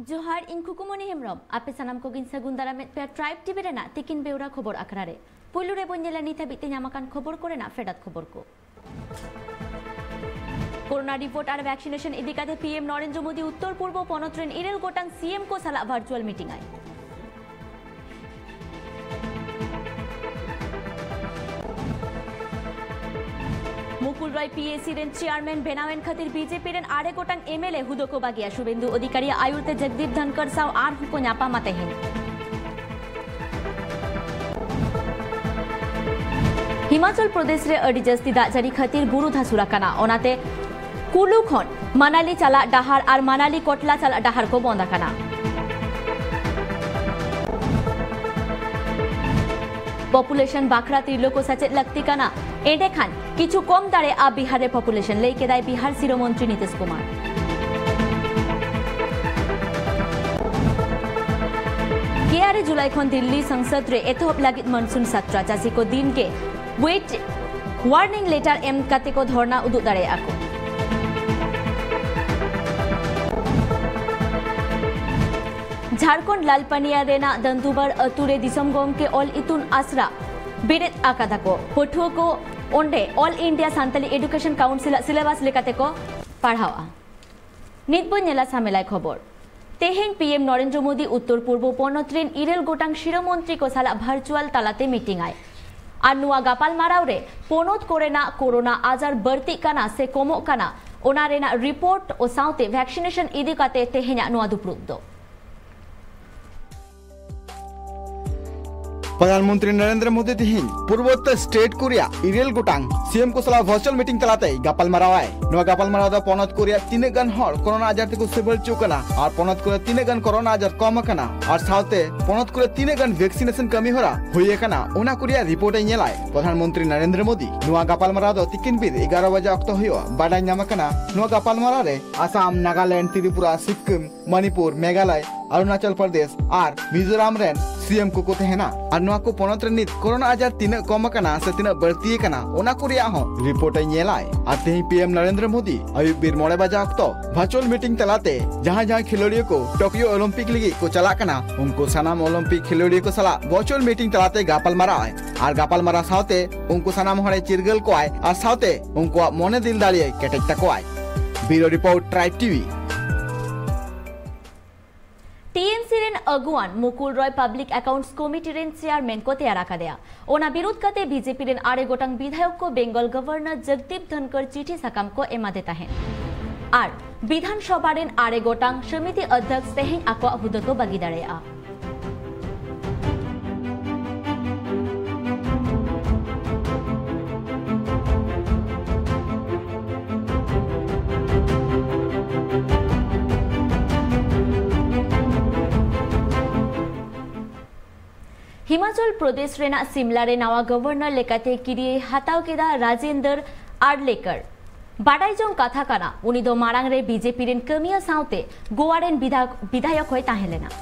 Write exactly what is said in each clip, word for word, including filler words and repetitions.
ᱡᱚᱦᱟᱨ, ᱤᱧ ᱠᱷᱩᱠᱩᱢᱚᱱᱤ ᱦᱮᱢᱵᱨᱚᱢ᱾ ᱟᱯᱮ ᱥᱟᱱᱟᱢ ᱠᱚᱜᱮᱧ ᱥᱟᱹᱜᱩᱱ ᱫᱟᱨᱟᱢᱮᱫ ᱯᱮᱭᱟ ᱴᱨᱟᱭᱤᱵᱽ ᱴᱤᱵᱷᱤ ᱨᱮᱱᱟᱜ ᱛᱤᱠᱤᱱ ᱵᱮᱣᱨᱟ ᱠᱷᱚᱵᱚᱨ ᱟᱠᱷᱲᱟ ᱨᱮ᱾ ᱯᱩᱭᱞᱩ ᱨᱮᱵᱚᱱ ᱧᱮᱞᱟ ᱱᱤᱛ ᱦᱟᱹᱵᱤᱡ ᱛᱮ ᱧᱟᱢ ᱟᱠᱟᱱ ᱠᱷᱚᱵᱚᱨ ᱠᱚᱨᱮᱱᱟᱜ ᱯᱷᱮᱰᱟᱛ ᱠᱷᱚᱵᱚᱨ ᱠᱚ᱾ ᱠᱳᱨᱳᱱᱟ ᱨᱤᱯᱳᱨᱴ ᱟᱨ ᱵᱷᱮᱠᱥᱤᱱᱮᱥᱚᱱ ᱤᱫᱤ ᱠᱟᱛᱮ ᱯᱤ ᱮᱢ ᱱᱚᱨᱮᱱᱫᱨᱚ ᱢᱳᱫᱤ ᱩᱛᱛᱚᱨ ᱯᱩᱨᱵᱚ ᱯᱚᱱᱚᱛ ᱨᱮᱱ ᱤᱨᱟᱹᱞ ᱜᱚᱴᱟᱝ ᱥᱤ ᱮᱢ ᱠᱚ ᱥᱟᱞᱟᱜ ᱵᱷᱟᱨᱪᱩᱣᱟᱞ ᱢᱤᱴᱤᱝ ᱟᱭ᱾ Mukul Roy P A C ᱨᱮᱱ ᱪᱮᱭᱟᱨᱢᱮᱱ ᱵᱮᱱᱟᱣᱮᱱ ᱠᱷᱟᱹᱛᱤᱨ ᱵᱤ ᱡᱮ ᱯᱤ ᱨᱮᱱ ᱟᱨᱮ ᱜᱚᱴᱟᱝ ᱮᱢ ᱮᱞ ᱮ ᱦᱩᱫᱟᱹ ᱠᱚ ᱵᱟᱹᱜᱤᱭᱟ᱾ ᱥᱩᱵᱮᱱᱫᱩ ᱚᱫᱷᱤᱠᱟᱨᱤᱭᱟᱜ ᱟᱭᱩᱨ ᱛᱮ ᱡᱚᱜᱽᱫᱤᱯ ᱫᱷᱟᱱᱠᱟᱨ ᱥᱟᱶ ᱟᱨᱦᱚᱸ ᱠᱚ ᱧᱟᱯᱟᱢᱟ ᱛᱮᱦᱮᱧ᱾ ᱦᱤᱢᱟᱪᱚᱞ ᱯᱨᱚᱫᱮᱥ ᱨᱮ ᱟᱹᱰᱤ ᱡᱟᱹᱥᱛᱤ ᱫᱟᱜ ᱡᱟᱹᱲᱤ ᱠᱷᱟᱹᱛᱤᱨ ᱵᱩᱨᱩ ᱫᱷᱟᱥᱩᱲ ᱟᱠᱟᱱᱟ, ᱚᱱᱟᱛᱮ ᱠᱩᱞᱩ ᱠᱷᱚᱱ ᱢᱟᱱᱟᱞᱤ ᱪᱟᱞᱟᱜ ᱰᱟᱦᱟᱨ ᱟᱨ ᱢᱟᱱᱟᱞᱤ ᱠᱚᱴᱞᱟ ᱪᱟᱞᱟᱜ ᱰᱟᱦᱟᱨ ᱠᱚ ᱵᱚᱱᱫ ᱟᱠᱟᱱᱟ᱾ ᱯᱚᱯᱩᱞᱮᱥᱚᱱ ᱵᱟᱠᱷᱨᱟ ᱛᱤᱨᱞᱟᱹ ᱠᱚ ᱥᱮᱪᱮᱫ ᱞᱟᱹᱠᱛᱤ ᱠᱟᱱᱟ, ᱮᱸᱰᱮᱠᱷᱟᱱ ᱠᱤᱪᱷᱩ ᱠᱚᱢ ᱫᱟᱲᱮᱭᱟᱜᱼᱟ ᱵᱤᱦᱟᱨ ᱨᱮ ᱯᱚᱯᱩᱞᱮᱥᱚᱱ, ᱞᱟᱹᱭ ᱠᱮᱫᱟᱭ ᱵᱤᱦᱟᱨ ᱥᱤᱨᱟᱹ ᱢᱚᱱᱛᱨᱤ ᱱᱤᱛᱤᱥ ᱠᱩᱢᱟᱨ᱾ ᱜᱮᱞ ᱟᱨᱮ ᱡᱩᱞᱟᱭ ᱠᱷᱚᱱ ᱫᱤᱞᱞᱤ ᱥᱚᱝᱥᱚᱫ ᱨᱮ ᱮᱛᱚᱦᱚᱵ ᱞᱟᱹᱜᱤᱫ ᱢᱚᱱᱥᱩᱱ ᱥᱟᱛᱨᱟ, ᱪᱟᱹᱥᱤ ᱠᱚ ᱫᱤᱱ ᱜᱮ ᱣᱮᱴ ᱣᱟᱨᱱᱤᱝ ᱞᱮᱴᱟᱨ ᱮᱢ ᱠᱟᱛᱮ ᱠᱚ ᱫᱷᱚᱨᱱᱟ ᱩᱫᱩᱜ ᱫᱟᱲᱮᱭᱟᱜᱼᱟ ᱠᱚ᱾ ᱡᱷᱟᱲᱠᱷᱚᱸᱰ ᱞᱟᱞᱯᱟᱱᱤᱭᱟ ᱨᱮᱱᱟᱜ ᱫᱟᱱᱫᱩᱵᱟᱨ ᱟᱹᱛᱩ ᱨᱮ ᱫᱤᱥᱚᱢ ᱜᱚᱢᱠᱮ ᱚᱞ ᱤᱛᱩᱱ ᱟᱥᱲᱟ ᱵᱮᱨᱮᱫ ᱟᱠᱟᱫᱟ ᱠᱚ᱾ ᱯᱟᱹᱴᱷᱩᱣᱟᱹ ᱠᱚ ᱚᱸᱰᱮ ᱚᱞ ᱤᱱᱰᱤᱭᱟ ᱥᱟᱱᱛᱟᱞᱤ ᱮᱰᱩᱠᱮᱥᱚᱱ ᱠᱟᱣᱩᱱᱥᱤᱞᱟᱜ ᱥᱤᱞᱮᱵᱟᱥ ᱞᱮᱠᱟᱛᱮ ᱠᱚ ᱯᱟᱲᱦᱟᱣᱼᱟ᱾ ᱱᱤᱛ ᱵᱚᱱ ᱧᱮᱞᱟ ᱥᱟᱢᱮᱞᱟᱭ ᱠᱷᱚᱵᱚᱨ᱾ ᱛᱮᱦᱮᱧ ᱯᱤ ᱮᱢ ᱱᱚᱨᱮᱱᱫᱨᱚ ᱢᱳᱫᱤ ᱩᱛᱛᱚᱨ ᱯᱩᱨᱵᱚ ᱯᱚᱱᱚᱛ ᱨᱮᱱ ᱤᱨᱟᱹᱞ ᱜᱚᱴᱟᱝ ᱥᱤᱨᱟᱹ ᱢᱚᱱᱛᱨᱤ ᱠᱚ ᱥᱟᱞᱟᱜ ᱵᱷᱟᱨᱪᱩᱣᱟᱞ ᱛᱟᱞᱟᱛᱮ ᱢᱤᱴᱤᱝ ᱟᱭ᱾ ᱟᱨ ᱱᱚᱣᱟ ᱜᱟᱯᱟᱞᱢᱟᱨᱟᱣ ᱨᱮ ᱯᱚᱱᱚᱛ ᱠᱚᱨᱮᱱᱟᱜ ᱠᱳᱨᱳᱱᱟ ᱟᱡᱟᱨ ᱵᱟᱹᱲᱛᱤᱜ ᱠᱟᱱᱟ ᱥᱮ ᱠᱚᱢᱚᱜ ᱠᱟᱱᱟ, ᱚᱱᱟ ᱨᱮᱱᱟᱜ ᱨᱤᱯᱳᱨᱴ ᱚ ᱥᱟᱶᱛᱮ ᱵᱷᱮᱠᱥᱤᱱᱮᱥᱚᱱ ᱤᱫᱤ ᱠᱟᱛᱮ ᱛᱮᱦᱮᱧᱟᱜ ᱱᱚᱣᱟ ᱫᱩᱯᱲᱩᱵ ᱫᱚ᱾ ᱯᱨᱚᱫᱷᱟᱱ ᱢᱚᱱᱛᱨᱤ ᱱᱚᱨᱮᱱᱫᱨᱚ ᱢᱳᱫᱤ ᱛᱤᱦᱤᱧ ᱯᱩᱨᱵᱳᱛᱛᱚᱨ ᱥᱴᱮᱴ ᱠᱚ ᱨᱮᱭᱟᱜ ᱤᱨᱟᱹᱞ ᱜᱚᱴᱟᱝ ᱥᱤ ᱮᱢ ᱠᱚ ᱥᱟᱞᱟᱜ ᱵᱷᱟᱨᱪᱩᱣᱟᱞ ᱢᱤᱴᱤᱝ ᱛᱟᱞᱟᱛᱮᱭ ᱜᱟᱯᱟᱞᱢᱟᱨᱟᱣ ᱟᱭ᱾ ᱱᱚᱣᱟ ᱜᱟᱯᱟᱞᱢᱟᱨᱟᱣ ᱫᱚ ᱯᱚᱱᱚᱛ ᱠᱚ ᱨᱮᱭᱟᱜ ᱛᱤᱱᱟᱹᱜ ᱜᱟᱱ ᱦᱚᱲ ᱠᱳᱨᱳᱱᱟ ᱟᱡᱟᱨ ᱛᱮᱠᱚ ᱥᱮᱵᱟ ᱦᱚᱪᱚᱜ ᱠᱟᱱᱟ ᱟᱨ ᱯᱚᱱᱚᱛ ᱠᱚᱨᱮ ᱛᱤᱱᱟᱹᱜ ᱜᱟᱱ ᱠᱳᱨᱳᱱᱟ ᱟᱡᱟᱨ ᱠᱚᱢ ᱟᱠᱟᱱᱟ ᱟᱨ ᱥᱟᱶᱛᱮ ᱯᱚᱱᱚᱛ ᱠᱚᱨᱮ ᱛᱤᱱᱟᱹᱜ ᱜᱟᱱ ᱵᱷᱮᱠᱥᱤᱱᱮᱥᱚᱱ ᱠᱟᱹᱢᱤ ᱦᱚᱨᱟ ᱦᱩᱭ ᱟᱠᱟᱱᱟ, ᱚᱱᱟ ᱠᱚ ᱨᱮᱭᱟᱜ ᱨᱤᱯᱳᱨᱴ ᱮ ᱧᱮᱞᱟᱭ ᱯᱨᱚᱫᱷᱟᱱ ᱢᱚᱱᱛᱨᱤ ᱱᱚᱨᱮᱱᱫᱨᱚ ᱢᱳᱫᱤ᱾ ᱱᱚᱣᱟ ᱜᱟᱯᱟᱞᱢᱟᱨᱟᱣ ᱫᱚ ᱛᱤᱠᱤᱱ ᱵᱮᱨ ᱮᱜᱟᱨᱚ ᱵᱟᱡᱟ ᱚᱠᱛᱚ ᱦᱩᱭᱩᱜᱼᱟ, ᱵᱟᱰᱟᱭ ᱧᱟᱢ ᱟᱠᱟᱱᱟ᱾ ᱱᱚᱣᱟ ᱜᱟᱯᱟᱞᱢᱟᱨᱟᱣ ᱨᱮ ᱟᱥᱟᱢ, ᱱᱟᱜᱟᱞᱮᱱᱰ, ᱛᱨᱤᱯᱩᱨᱟ, ᱥᱤᱠᱠᱤᱢ, ᱢᱚᱱᱤᱯᱩᱨ, ᱢᱮᱜᱷᱟᱞᱚᱭ, ᱚᱨᱩᱱᱟᱪᱚᱞ ᱯᱨᱚᱫᱮᱥ ᱟᱨ ᱢᱤᱡᱳᱨᱟᱢ ᱨᱮᱱ ᱥᱤ ᱮᱢ ᱠᱚᱠᱚ ᱛᱟᱦᱮᱱᱟ᱾ ᱟᱨ ᱱᱚᱣᱟ ᱠᱚ ᱯᱚᱱᱚᱛ ᱨᱮ ᱱᱤᱛ ᱠᱳᱨᱳᱱᱟ ᱟᱡᱟᱨ ᱛᱤᱱᱟᱹᱜ ᱠᱚᱢ ᱟᱠᱟᱱᱟ ᱥᱮ ᱛᱤᱱᱟᱹᱜ ᱵᱟᱹᱲᱛᱤ ᱟᱠᱟᱱᱟ, ᱚᱱᱟ ᱠᱚ ᱨᱮᱭᱟᱜ ᱦᱚᱸ ᱨᱤᱯᱳᱨᱴ ᱮ ᱧᱮᱞᱟᱭ᱾ ᱟᱨ ᱛᱮᱦᱮᱧ ᱯᱤ ᱮᱢ ᱱᱚᱨᱮᱱᱫᱨᱚ ᱢᱳᱫᱤ ᱟᱹᱭᱩᱵ ᱵᱮᱨ ᱢᱚᱬᱮ ᱵᱟᱡᱟ ᱚᱠᱛᱚ ᱵᱷᱟᱨᱪᱩᱣᱟᱞ ᱢᱤᱴᱤᱝ ᱛᱟᱞᱟᱛᱮ ᱡᱟᱦᱟᱸᱭ ᱡᱟᱦᱟᱸᱭ ᱠᱷᱮᱞᱳᱰᱤᱭᱟᱹ ᱠᱚ ᱴᱳᱠᱤᱭᱳ ᱚᱞᱤᱢᱯᱤᱠ ᱞᱟᱹᱜᱤᱫ ᱠᱚ ᱪᱟᱞᱟᱜ ᱠᱟᱱᱟ, ᱩᱱᱠᱩ ᱥᱟᱱᱟᱢ ᱚᱞᱤᱢᱯᱤᱠ ᱠᱷᱮᱞᱳᱰᱤᱭᱟᱹ ᱠᱚ ᱥᱟᱞᱟᱜ ᱵᱷᱟᱨᱪᱩᱣᱟᱞ ᱢᱤᱴᱤᱝ ᱛᱟᱞᱟᱛᱮ ᱜᱟᱯᱟᱞ ᱢᱟᱨᱟᱣ ᱟᱭ᱾ ᱟᱨ ᱜᱟᱯᱟᱞ ᱢᱟᱨᱟᱣ ᱥᱟᱶᱛᱮ ᱩᱱᱠᱩ ᱥᱟᱱᱟᱢ ᱦᱚᱲᱮ ᱪᱤᱨᱜᱟᱹᱞ ᱠᱚᱣᱟᱭ ᱟᱨ ᱥᱟᱶᱛᱮ ᱩᱱᱠᱩᱣᱟᱜ ᱢᱚᱱᱮ ᱫᱤᱞ ᱫᱟᱲᱮᱭᱟᱭ ᱠᱮᱴᱮᱡ ᱛᱟᱠᱚᱣᱟᱭ᱾ Bureau report, tribe TV. T M C ᱨᱮᱱ ᱟᱹᱜᱩᱣᱟᱱ Mukul Roy public accounts committee ᱨᱮᱱ ᱪᱮᱭᱟᱨᱢᱮᱱ ᱠᱚ ᱛᱮᱭᱟᱨ ᱟᱠᱟᱫᱮᱭᱟ᱾ ᱚᱱᱟ ᱵᱤᱨᱩᱫᱷ ᱠᱟᱛᱮ ᱵᱤ ᱡᱮ ᱯᱤ ᱨᱮᱱ ᱟᱨᱮ ᱜᱚᱴᱟᱝ ᱵᱤᱫᱷᱟᱭᱚᱠ ᱠᱚ ᱵᱮᱝᱜᱚᱞ ᱜᱚᱵᱷᱚᱨᱱᱚᱨ ᱡᱚᱜᱽᱫᱤᱯ ᱫᱷᱚᱱᱠᱚᱨ ᱪᱤᱴᱷᱤ ᱥᱟᱠᱟᱢ ᱠᱚ ᱮᱢᱟᱫᱮ ᱛᱟᱦᱮᱸᱫ᱾ ᱟᱨ ᱵᱤᱫᱷᱟᱱ ᱥᱚᱵᱷᱟ ᱨᱮᱱ ᱟᱨᱮ ᱜᱚᱴᱟᱝ ᱥᱚᱢᱤᱛᱤ ᱚᱫᱷᱭᱚᱠᱥ ᱛᱮᱦᱮᱧ ᱟᱠᱚᱣᱟᱜ ᱦᱩᱫᱟᱹ ᱠᱚ ᱵᱟᱹᱜᱤ ᱫᱟᱲᱮᱭᱟᱜᱼᱟ᱾ ᱦᱤᱢᱟᱪᱚᱞ ᱯᱨᱚᱫᱮᱥ ᱨᱮᱱᱟᱜ ᱥᱤᱢᱞᱟ ᱨᱮ ᱱᱟᱣᱟ ᱜᱚᱵᱷᱚᱨᱱᱚᱨ ᱞᱮᱠᱟᱛᱮ ᱠᱤᱨᱤᱭᱟᱹᱭ ᱦᱟᱛᱟᱣ ᱠᱮᱫᱟ ᱨᱟᱡᱮᱱᱫᱚᱨ ᱟᱨᱞᱮᱠᱟᱨ᱾ ᱵᱟᱰᱟᱭ ᱡᱚᱝ ᱠᱟᱛᱷᱟ ᱠᱟᱱᱟ, ᱩᱱᱤ ᱫᱚ ᱢᱟᱲᱟᱝ ᱨᱮ ᱵᱤ ᱡᱮ ᱯᱤ ᱨᱮᱱ ᱠᱟᱹᱢᱤᱭᱟᱹ ᱥᱟᱶᱛᱮ ᱜᱳᱣᱟ ᱨᱮᱱ ᱵᱤᱫᱷᱟ-, ᱵᱤᱫᱷᱟᱭᱚᱠ ᱦᱚᱸᱭ ᱛᱟᱦᱮᱸ ᱞᱮᱱᱟ᱾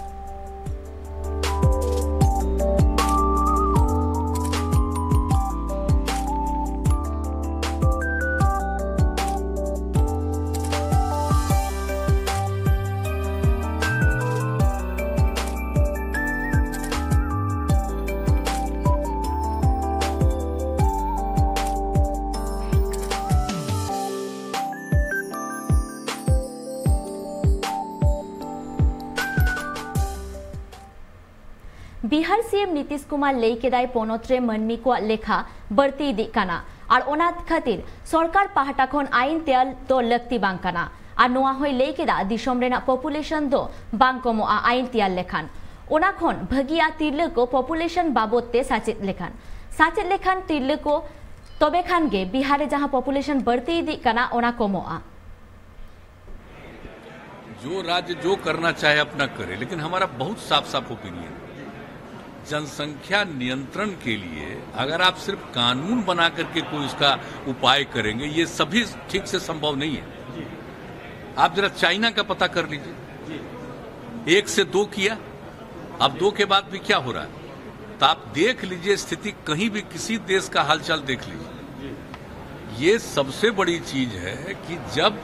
ᱵᱤᱦᱟᱨ ᱥᱤ ᱮᱢ ᱱᱤᱛᱤᱥ ᱠᱩᱢᱟᱨ ᱞᱟᱹᱭ ᱠᱮᱫᱟᱭ, ᱯᱚᱱᱚᱛ ᱨᱮ ᱢᱟᱹᱱᱢᱤ ᱠᱚᱣᱟᱜ ᱞᱮᱠᱷᱟ ᱵᱟᱹᱲᱛᱤ ᱤᱫᱤᱜ ᱠᱟᱱᱟ ᱟᱨ ᱚᱱᱟ ᱠᱷᱟᱹᱛᱤᱨ ᱥᱚᱨᱠᱟᱨ ᱯᱟᱦᱴᱟ ᱠᱷᱚᱱ ᱟᱭᱤᱱ ᱛᱮᱭᱟᱨ ᱫᱚ ᱞᱟᱹᱠᱛᱤ ᱵᱟᱝ ᱠᱟᱱᱟ᱾ ᱟᱨ ᱱᱚᱣᱟ ᱦᱚᱸᱭ ᱞᱟᱹᱭ ᱠᱮᱫᱟ, ᱫᱤᱥᱚᱢ ᱨᱮᱱᱟᱜ ᱯᱚᱯᱩᱞᱮᱥᱚᱱ ᱫᱚ ᱵᱟᱝ ᱠᱚᱢᱚᱜᱼᱟ ᱟᱭᱤᱱ ᱛᱮᱭᱟᱨ ᱞᱮᱠᱷᱟᱱ᱾ ᱚᱱᱟ ᱠᱷᱚᱱ ᱵᱷᱟᱹᱜᱤᱭᱟ ᱛᱤᱨᱞᱟᱹ ᱠᱚ ᱯᱚᱯᱩᱞᱮᱥᱚᱱ ᱵᱟᱵᱚᱫ ᱛᱮ ᱥᱟᱪᱮᱫ ᱞᱮᱠᱷᱟᱱ, ᱥᱟᱪᱮᱫ ᱞᱮᱠᱷᱟᱱ ᱛᱤᱨᱞᱟᱹ ᱠᱚ, ᱛᱚᱵᱮ ᱠᱷᱟᱱ ᱜᱮ ᱵᱤᱦᱟᱨ ᱨᱮ ᱡᱟᱦᱟᱸ ᱯᱚᱯᱩᱞᱮᱥᱚᱱ ᱵᱟᱹᱲᱛᱤ ᱤᱫᱤᱜ ᱠᱟᱱᱟ, ᱚᱱᱟ ᱠᱚᱢᱚᱜᱼᱟ᱾ जो राज्य जो करना चाहे अपना करे, लेकिन हमारा बहुत साफ साफ ओपिनियन है। जनसंख्या नियंत्रण के लिए अगर आप सिर्फ कानून बना करके कोई उसका उपाय करेंगे, ये सभी ठीक से संभव नहीं है। आप जरा चाइना का पता कर लीजिए, एक से दो किया, अब दो के बाद भी क्या हो रहा है, तो आप देख लीजिए स्थिति, कहीं भी किसी देश का हालचाल देख लीजिए। ये सबसे बड़ी चीज है कि जब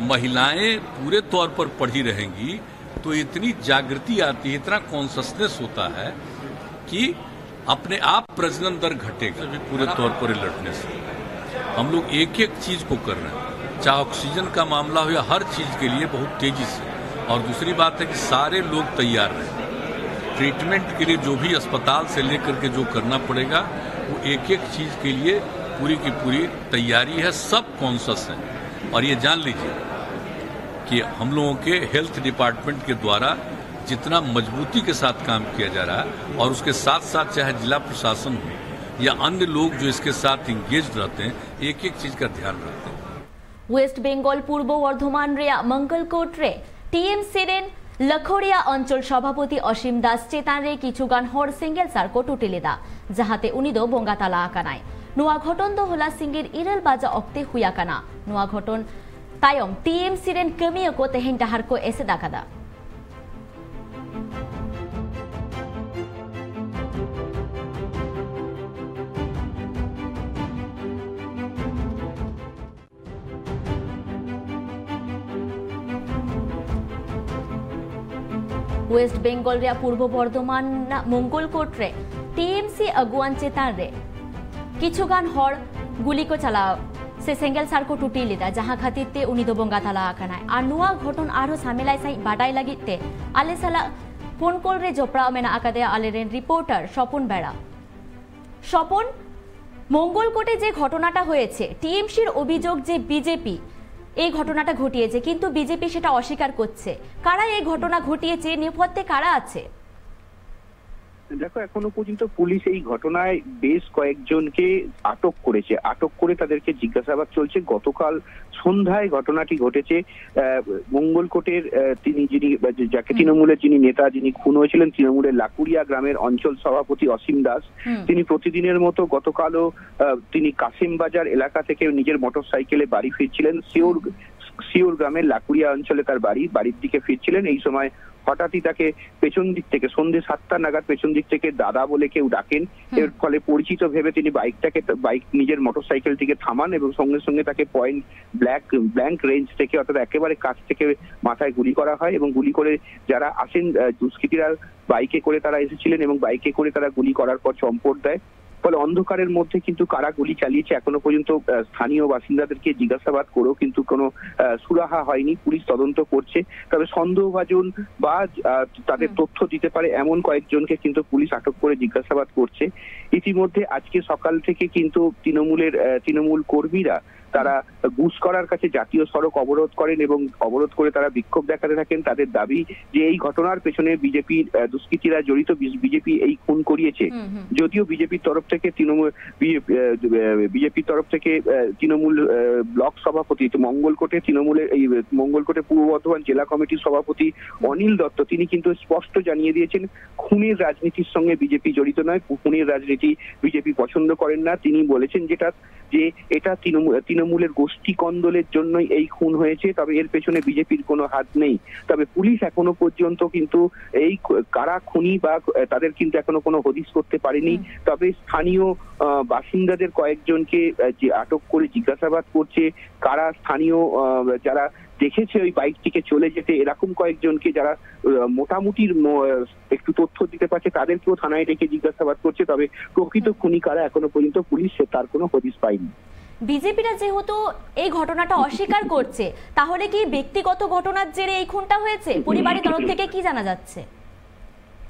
महिलाएं पूरे तौर पर पढ़ी रहेंगी तो इतनी जागृति आती है, इतना कॉन्शसनेस होता है कि अपने आप प्रजनन दर घटेगा भी पूरे तौर पर लड़ने से। हम लोग एक एक चीज को कर रहे हैं, चाहे ऑक्सीजन का मामला हो या हर चीज के लिए बहुत तेजी से। और दूसरी बात है कि सारे लोग तैयार रहें, ट्रीटमेंट के लिए जो भी अस्पताल से लेकर के जो करना पड़ेगा, वो एक एक चीज के लिए पूरी की पूरी तैयारी है, सब कॉन्शस हैं। और ये जान लीजिए कि हम लोगों के हेल्थ डिपार्टमेंट के द्वारा जितना मजबूती के साथ काम किया जा रहा है और उसके साथ साथ चाहे जिला प्रशासन हो या अन्य लोग जो इसके साथ इंगेज रहते हैं, एक एक चीज का ध्यान रखते हैं। ᱳᱭᱮᱥᱴ ᱵᱮᱝᱜᱚᱞ ᱯᱩᱨᱵᱚ ᱵᱚᱨᱫᱷᱚᱢᱟᱱ ᱨᱮᱭᱟᱜ ᱢᱚᱝᱜᱚᱞᱠᱳᱴ ᱨᱮ ᱴᱤᱮᱢᱥᱤ ᱨᱮᱱ ᱞᱟᱠᱷᱳᱲᱤᱭᱟ ᱚᱧᱪᱚᱞ ᱥᱚᱵᱷᱟᱯᱚᱛᱤ ᱚᱥᱤᱢ ᱫᱟᱥ ᱪᱮᱛᱟᱱ ᱨᱮ ᱠᱤᱪᱷᱩ ᱜᱟᱱ ᱦᱚᱲ ᱥᱮᱸᱜᱮᱞ ᱥᱟᱨ ᱠᱚ ᱴᱩᱴᱤ ᱞᱮᱫᱟ, ᱡᱟᱦᱟᱸᱛᱮ ᱩᱱᱤ ᱫᱚ ᱵᱚᱸᱜᱟ ᱛᱟᱞᱟ ᱟᱠᱟᱱᱟᱭ᱾ ᱱᱚᱣᱟ ᱜᱷᱚᱴᱚᱱ ᱫᱚ ᱦᱚᱞᱟ ᱥᱤᱸᱜᱤᱨ ᱤᱨᱟᱹᱞ ᱵᱟᱡᱟ ᱚᱠᱛᱮ ᱦᱩᱭ ᱟᱠᱟᱱᱟ᱾ ᱱᱚᱣᱟ ᱜᱷᱚᱴᱚᱱ ᱛᱟᱭᱚᱢ ᱴᱤᱮᱢᱥᱤ ᱨᱮᱱ ᱠᱟᱹᱢᱤᱭᱟᱹ ᱠᱚ ᱛᱮᱦᱮᱧ ᱰᱟᱦᱟᱨ ᱠᱚ ᱮᱥᱮᱫ ᱟᱠᱟᱫᱟ᱾ ᱳᱭᱮᱥᱴ ᱵᱮᱝᱜᱚᱞ ᱨᱮᱭᱟᱜ ᱯᱩᱨᱵᱚ ᱵᱚᱨᱫᱷᱚᱢᱟᱱ ᱨᱮᱱᱟᱜ ᱢᱚᱝᱜᱚᱞᱠᱳᱴ ᱨᱮ ᱴᱤᱮᱢᱥᱤ ᱟᱹᱜᱩᱣᱟᱱ ᱪᱮᱛᱟᱱ ᱨᱮ ᱠᱤᱪᱷᱩ ᱜᱟᱱ ᱦᱚᱲ ᱜᱩᱞᱤ ᱠᱚ ᱪᱟᱞᱟᱣ ᱥᱮ ᱥᱮᱸᱜᱮᱞ ᱥᱟᱨ ᱠᱚ ᱴᱩᱴᱤ ᱞᱮᱫᱟ, ᱡᱟᱦᱟᱸ ᱠᱷᱟᱹᱛᱤᱨ ᱛᱮ ᱩᱱᱤ ᱫᱚ ᱵᱚᱸᱜᱟ ᱛᱟᱞᱟ ᱟᱠᱟᱱᱟᱭ᱾ ᱟᱨ ᱱᱚᱣᱟ ᱜᱷᱚᱴᱚᱱ ᱟᱨᱦᱚᱸ ᱥᱟᱢᱮᱞᱟᱭ ᱥᱟᱺᱦᱤᱡ ᱵᱟᱰᱟᱭ ᱞᱟᱹᱜᱤᱫ ᱛᱮ ᱟᱞᱮ ᱥᱟᱞᱟᱜ ᱯᱷᱳᱱ ᱠᱚᱞ ᱨᱮ ᱡᱚᱯᱲᱟᱣ ᱢᱮᱱᱟᱜ ᱟᱠᱟᱫᱮᱭᱟ ᱟᱞᱮᱨᱮᱱ ᱨᱤᱯᱳᱨᱴᱟᱨ ᱥᱚᱯᱚᱱ ᱵᱮᱲᱟ᱾ স্বপন, মঙ্গলকোটে যে ঘটনাটা হয়েছে, টিএমসির অভিযোগ যে বিজেপি এই ঘটনাটা ঘটিয়েছে, কিন্তু বিজেপি সেটা অস্বীকার করছে। কারা এই ঘটনা ঘটিয়েছে, নেপথ্যে কারা আছে? দেখো, এখনো পর্যন্ত পুলিশ এই ঘটনায় বেশ কয়েকজনকে আটক করেছে। আটক করে তাদেরকে জিজ্ঞাসাবাদ চলছে। গতকাল সন্ধ্যায় ঘটনাটি ঘটেছে। আহ, মঙ্গলকোটের, আহ, তিনি যিনি, বা যে-, যাকে হুম। তৃণমূলের যিনি নেতা, যিনি খুন হয়েছিলেন, তৃণমূলের লাকুড়িয়া গ্রামের অঞ্চল সভাপতি অসীম দাস, হুম। তিনি প্রতিদিনের মতো গতকালও, আহ, তিনি কাসিম বাজার এলাকা থেকে নিজের মোটর সাইকেলে বাড়ি ফিরছিলেন। সিওর, হুম। সিওর গ্রামের লাকুড়িয়া অঞ্চলে তার বাড়ি, বাড়ির দিকে ফিরছিলেন। এই সময় হঠাৎই তাকে পেছন দিক থেকে, সন্ধে সাতটা নাগাদ পেছন দিক থেকে দাদা বলে কেউ ডাকেন। এর ফলে পরিচিত ভেবে তিনি বাইকটাকে, বাইক, নিজের মোটরসাইকেলটিকে থামান এবং সঙ্গে সঙ্গে তাকে পয়েন্ট ব্ল্যাক ব্ল্যাঙ্ক রেঞ্জ থেকে, অর্থাৎ একেবারে কাছ থেকে মাথায় গুলি করা হয় এবং গুলি করে যারা আসেন, আহ, দুষ্কৃতীরা বাইকে করে তারা এসেছিলেন এবং বাইকে করে তারা গুলি করার পর চম্পট দেয়। ফলে অন্ধকারের মধ্যে কিন্তু কারা গুলি চালিয়েছে এখনো পর্যন্ত, আহ, স্থানীয় বাসিন্দাদেরকে জিজ্ঞাসাবাদ করেও কিন্তু কোনো, আহ, সুরাহা হয়নি। পুলিশ তদন্ত করছে, তবে সন্দেহভাজন বা, আহ, তাদের তথ্য দিতে পারে এমন কয়েকজনকে কিন্তু পুলিশ আটক করে জিজ্ঞাসাবাদ করছে। ইতিমধ্যে আজকে সকাল থেকে কিন্তু তৃণমূলের, আহ, তৃণমূল কর্মীরা তারা গুসকরার কাছে জাতীয় সড়ক অবরোধ করেন এবং অবরোধ করে তারা বিক্ষোভ দেখাতে থাকেন। তাদের দাবি যে এই ঘটনার পেছনে বিজেপির, আহ, দুষ্কৃতীরা জড়িত, বিজেপি এই খুন করিয়েছে। যদিও বিজেপির তরফ থেকে তৃণমূল, বিজেপির তরফ থেকে, আহ, তৃণমূল, আহ, ব্লক সভাপতি, তো মঙ্গলকোটে তৃণমূলের এই, আহ, মঙ্গলকোটে পূর্ব বর্ধমান জেলা কমিটির সভাপতি অনিল দত্ত, তিনি কিন্তু স্পষ্ট জানিয়ে দিয়েছেন, খুনের রাজনীতির সঙ্গে বিজেপি জড়িত নয়, খুনের রাজনীতি বিজেপি পছন্দ করেন না। তিনি বলেছেন যেটা, যে এটা তৃণমূল, তৃণমূলের গোষ্ঠী কন্দলের জন্যই এই খুন হয়েছে, তবে এর পেছনে বিজেপির কোনো হাত নেই। তবে পুলিশ এখনো পর্যন্ত কিন্তু এই খ-, কারা খুনি বা, আহ, তাদের কিন্তু এখনো কোনো হদিশ করতে পারেনি। তবে স্থানীয়, আহ, বাসিন্দাদের কয়েকজনকে, আহ, যে আটক করে জিজ্ঞাসাবাদ করছে, কারা স্থানীয়, আহ, যারা দেখেছে ওই বাইকটিকে চলে যেতে, এরকম কয়েকজনকে যারা, আহ, মোটামুটি ম-, আহ, একটু তথ্য দিতে পারছে, তাদেরকেও থানায় ডেকে জিজ্ঞাসাবাদ করছে। তবে প্রকৃত খুনি কারা এখনো পর্যন্ত পুলিশ সে তার কোনো হদিশ পায়নি। বিজেপিরা যেহেতু এই ঘটনাটা অস্বীকার করছে, তাহলে কি ব্যক্তিগত ঘটনার জেরে এই খুনটা হয়েছে? পরিবারের তরফ থেকে কি জানা যাচ্ছে?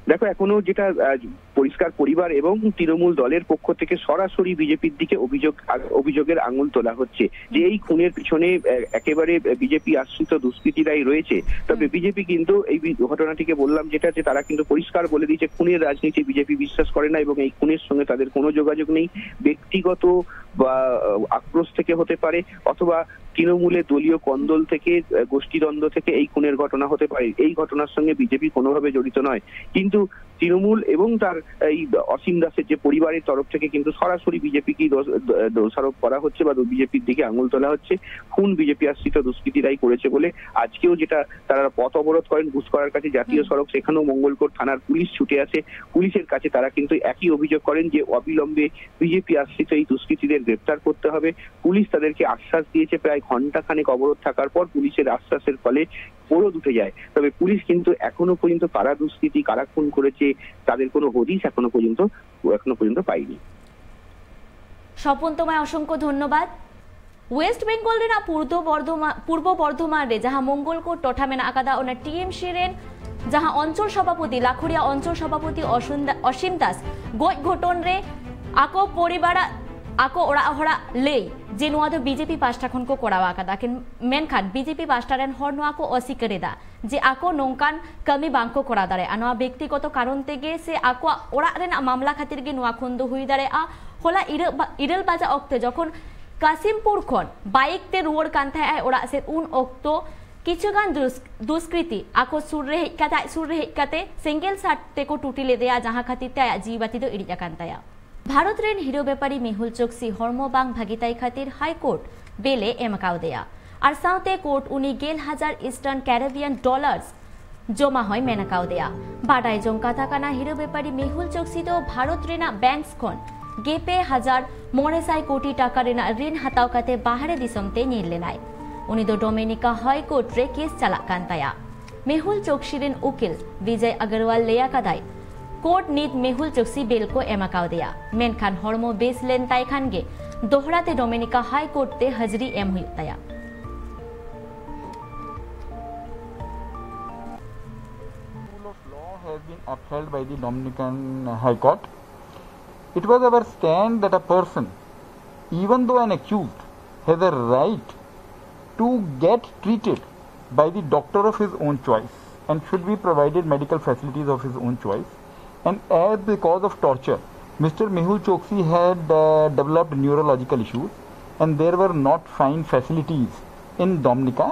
দেখো, এখনো যেটা, আহ, পরিষ্কার, পরিবার এবং তৃণমূল দলের পক্ষ থেকে সরাসরি বিজেপির দিকে অভিযোগ, আ-, অভিযোগের আঙুল তোলা হচ্ছে যে এই খুনের পিছনে, আহ, একেবারে বিজেপি আশ্রিত দুষ্কৃতীরাই রয়েছে। তবে বিজেপি কিন্তু এই বি-, ঘটনাটিকে বললাম যেটা, যে তারা কিন্তু পরিষ্কার বলে দিয়েছে খুনের রাজনীতি বিজেপি বিশ্বাস করে না এবং এই খুনের সঙ্গে তাদের কোনো যোগাযোগ নেই। ব্যক্তিগত বা, আহ, আক্রোশ থেকে হতে পারে, অথবা তৃণমূলে দলীয় কন্দল থেকে, আহ, গোষ্ঠীদ্বন্দ্ব থেকে এই খুনের ঘটনা হতে পারে। এই ঘটনার সঙ্গে বিজেপি কোনোভাবে জড়িত নয়। কিন্তু তৃণমূল এবং তার এই অসীম দাসের যে পরিবারের তরফ থেকে কিন্তু সরাসরি বিজেপিকেই দোষ- দোষারোপ করা হচ্ছে বা বিজেপির দিকে আঙুল তোলা হচ্ছে। খুন বিজেপি আশ্রিত দুষ্কৃতীরাই করেছে বলে আজকেও যেটা তারা পথ অবরোধ করেন ঘুষকরার কাছে জাতীয় সড়ক, সেখানেও মঙ্গলকোট থানার পুলিশ ছুটে আসে। পুলিশের কাছে তারা কিন্তু একই অভিযোগ করেন যে অবিলম্বে বিজেপি আশ্রিত এই দুষ্কৃতীদের গ্রেপ্তার করতে হবে। পুলিশ তাদেরকে আশ্বাস দিয়েছে। প্রায় ঘন্টা খানেক অবরোধ থাকার পর পুলিশের আশ্বাসের ফলে অবরোধ উঠে যায়। তবে পুলিশ কিন্তু এখনো পর্যন্ত কারা দুষ্কৃতী, কারা খুন করেছে, তাদের কোনো হদিশ এখনো পর্যন্ত এখনো পর্যন্ত পাইনি। স্বপন, তোমায় অসংখ্য ধন্যবাদ। ওয়েস্ট বেঙ্গল ᱨᱮᱱᱟᱜ ᱯᱩᱨᱵᱚ ᱵᱚᱨᱫᱷᱚᱢᱟᱱ ᱯᱩᱨᱵᱚ ᱵᱚᱨᱫᱷᱚᱢᱟᱱ ᱨᱮ ᱡᱟᱦᱟᱸ ᱢᱚᱝᱜᱚᱞᱠᱳᱴ ᱴᱚᱴᱷᱟ ᱢᱮᱱᱟᱜ ᱟᱠᱟᱫᱟ, ᱚᱱᱟ ᱴᱤᱮᱢᱥᱤ ᱨᱮᱱ ᱡᱟᱦᱟᱸ ᱚᱧᱪᱚᱞ ᱥᱚᱵᱷᱟᱯᱚᱛᱤ ᱞᱟᱠᱷᱩᱲᱤᱭᱟ ᱚᱧᱪᱚᱞ ᱥᱚᱵᱷᱟᱯᱚᱛᱤ ᱚᱥᱤᱢ ᱫᱟ- ᱚᱥᱤᱢ ᱫᱟᱥ ᱜᱚᱡ ᱜᱷᱚᱴᱚᱱ ᱨᱮ ᱟᱠᱚ ᱯᱚᱨᱤᱵᱟᱨᱟᱜ ᱟᱠᱚ ᱚᱲᱟᱜ ᱦᱚᱲᱟᱜ ᱞᱟᱹᱭ ᱡᱮ ᱱᱚᱣᱟ ᱫᱚ ᱵᱤᱡᱮᱯᱤ ᱯᱟᱦᱴᱟ ᱠᱷᱚᱱ ᱠᱚ ᱠᱚᱨᱟᱣ ᱟᱠᱟᱫᱟ, ᱠᱤᱱ- ᱢᱮᱱᱠᱷᱟᱱ ᱵᱤᱡᱮᱯᱤ ᱯᱟᱦᱴᱟ ᱨᱮᱱ ᱦᱚᱲ ᱱᱚᱣᱟ ᱠᱚ ᱚᱥᱤᱠᱟᱹᱨ ᱮᱫᱟ ᱡᱮ ᱟᱠᱚ ᱱᱚᱝᱠᱟᱱ ᱠᱟᱹᱢᱤ ᱵᱟᱝ ᱠᱚ ᱠᱚᱨᱟᱣ ᱫᱟᱲᱮᱭᱟᱜᱼᱟ᱾ ᱱᱚᱣᱟ ᱵᱮᱠᱛᱤᱜᱚᱛᱚ ᱠᱟᱨᱚᱱ ᱛᱮᱜᱮ ᱥᱮ ᱟᱠᱚᱣᱟᱜ ᱚᱲᱟᱜ ᱨᱮᱱᱟᱜ ᱢᱟᱢᱞᱟ ᱠᱷᱟᱹᱛᱤᱨ ᱜᱮ ᱱᱚᱣᱟ ᱠᱷᱚᱱ ᱫᱚ ᱦᱩᱭ ᱫᱟᱲᱮᱭᱟᱜᱼᱟ᱾ ᱦᱚᱞᱟ ᱤᱨᱟᱹ- ᱵᱟ- ᱤᱨᱟᱹᱞ ᱵᱟᱡᱟᱜ ᱚᱠᱛᱮ ᱡᱚᱠᱷᱚᱱ ᱠᱟᱥᱤᱢᱯᱩᱨ ᱠᱷᱚᱱ ᱵᱟᱭᱤᱠ ᱛᱮ ᱨᱩᱣᱟᱹᱲ ᱠᱟᱱ ᱛᱟᱦᱮᱸᱜ ᱟᱭ ᱚᱲᱟᱜ ᱥᱮᱫ, ᱩᱱ ᱚᱠᱛᱚ ᱠᱤᱪᱷᱩ ᱜᱟᱱ ᱫᱩᱥ- ᱫᱩᱥᱠᱨᱤᱛᱤ ᱟᱠᱚ ᱥᱩᱨ ᱨᱮ ᱦᱮᱡ ᱠᱟᱛᱮ, ᱟᱡ ᱥᱩᱨ ᱨᱮ ᱦᱮᱡ ᱠᱟᱛᱮ ᱥᱮᱸᱜᱮᱞ ᱥᱟᱨ ᱛᱮᱠᱚ ᱴᱩᱴᱤ ᱞᱮᱫᱮᱭᱟ, ᱡᱟᱦᱟᱸ ᱠᱷᱟᱹᱛᱤᱨ ᱛᱮ ᱟᱭᱟᱜ ᱡᱤᱣᱤ ᱵᱟᱹᱛᱤ ᱫᱚ ᱤᱲᱤᱡ ᱟᱠᱟᱱ ᱛᱟᱭᱟ᱾ ᱵᱷᱟᱨᱚᱛ ᱨᱮᱱ ᱦᱤᱨᱳ ᱵᱮᱯᱟᱨᱤ ᱢᱮᱦᱩᱞ ᱪᱳᱠᱥᱤ ᱦᱚᱲᱢᱚ ᱵᱟᱝ ᱵᱷᱟᱹᱜᱤ ᱛᱟᱭ ᱠᱷᱟᱹᱛᱤᱨ ᱦᱟᱭ ᱠᱳᱨᱴ ᱵᱮᱞ ᱮ ᱮᱢ ᱠᱟᱣᱫᱮᱭᱟ ᱟᱨ ᱥᱟᱶᱛᱮ ᱠᱳᱨᱴ ᱩᱱᱤ ᱜᱮᱞ ᱦᱟᱡᱟᱨ ᱤᱥᱴᱟᱨᱱ ᱠᱮᱨᱤᱵᱤᱭᱟᱱ ᱰᱚᱞᱟᱨᱥ ᱡᱚᱢᱟ ᱦᱚᱸᱭ ᱢᱮᱱ ᱠᱟᱣᱫᱮᱭᱟ᱾ ᱵᱟᱰᱟᱭ ᱡᱚᱝ ᱠᱟᱛᱷᱟ ᱠᱟᱱᱟ, ᱦᱤᱨᱳ ᱵᱮᱯᱟᱨᱤ ᱢᱮᱦᱩᱞ ᱪᱳᱠᱥᱤ ᱫᱚ ᱵᱷᱟᱨᱚᱛ ᱨᱮᱱᱟᱜ ᱵᱮᱝᱠᱥ ᱠᱷᱚᱱ ᱜᱮᱯᱮ ᱦᱟᱡᱟᱨ ᱢᱚᱬᱮ ᱥᱟᱭ ᱠᱳᱴᱤ ᱴᱟᱠᱟ ᱨᱮᱱᱟᱜ ᱨᱤᱱ ᱦᱟᱛᱟᱣ ᱠᱟᱛᱮ ᱵᱟᱦᱨᱮ ᱫᱤᱥᱚᱢ ᱛᱮ ᱧᱤᱨ ᱞᱮᱱᱟᱭ᱾ ᱩᱱᱤ ᱫᱚ ᱰᱚᱢᱤᱱᱤᱠᱟ ᱦᱟᱭ ᱠᱳᱨᱴ ᱨᱮ ᱠᱮᱥ ᱪᱟᱞᱟᱜ ᱠᱟᱱ ᱛᱟᱭᱟ᱾ ᱢᱮᱦᱩᱞ ᱪᱳᱠᱥᱤ ᱨᱮᱱ ᱩᱠᱤᱞ ᱵᱤᱡᱚᱭ ᱟᱜᱟᱨᱣᱟᱞ ᱞᱟᱹᱭ ᱟᱠᱟᱫᱟᱭ, ᱠᱳᱨᱴ ᱱᱤᱛ ᱢᱮᱦᱩᱞ ᱪᱳᱠᱥᱤ ᱵᱮᱞ ᱠᱚ ᱮᱢ ᱟᱠᱟᱣᱫᱮᱭᱟ, ᱢᱮᱱᱠᱷᱟᱱ ᱦᱚᱲᱢᱚ ᱵᱮᱥ ᱞᱮᱱ ᱛᱟᱭ ᱠᱷᱟᱱ ᱜᱮ ᱫᱚᱦᱲᱟ ᱛᱮ ᱰᱚᱢᱤᱱᱤᱠᱟ ᱦᱟᱭ ᱠᱳᱨᱴ ᱛᱮ ᱦᱟᱹᱡᱨᱤ ᱮᱢ ᱦᱩᱭᱩᱜ ᱛᱟᱭᱟ᱾ Rule of law has been upheld by the Dominican High Court. It was our stand that a person, even though an accused, has a right to get treated by the doctor of his own choice and should be provided medical facilities of his own choice. And as the cause of torture, Mister Mehul Choksi had uh, developed neurological issues and there were not fine facilities in Dominica.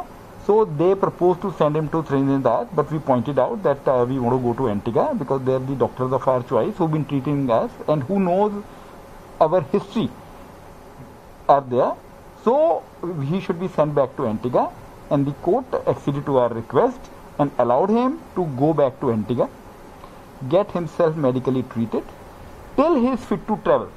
So they proposed to send him to Trinidad, but we pointed out that uh, we want to go to Antigua because they're the doctors of our choice who've been treating us and who knows our history are there. So he should be sent back to Antigua, and the court acceded to our request and allowed him to go back to Antigua, get himself medically treated till he is fit to travel.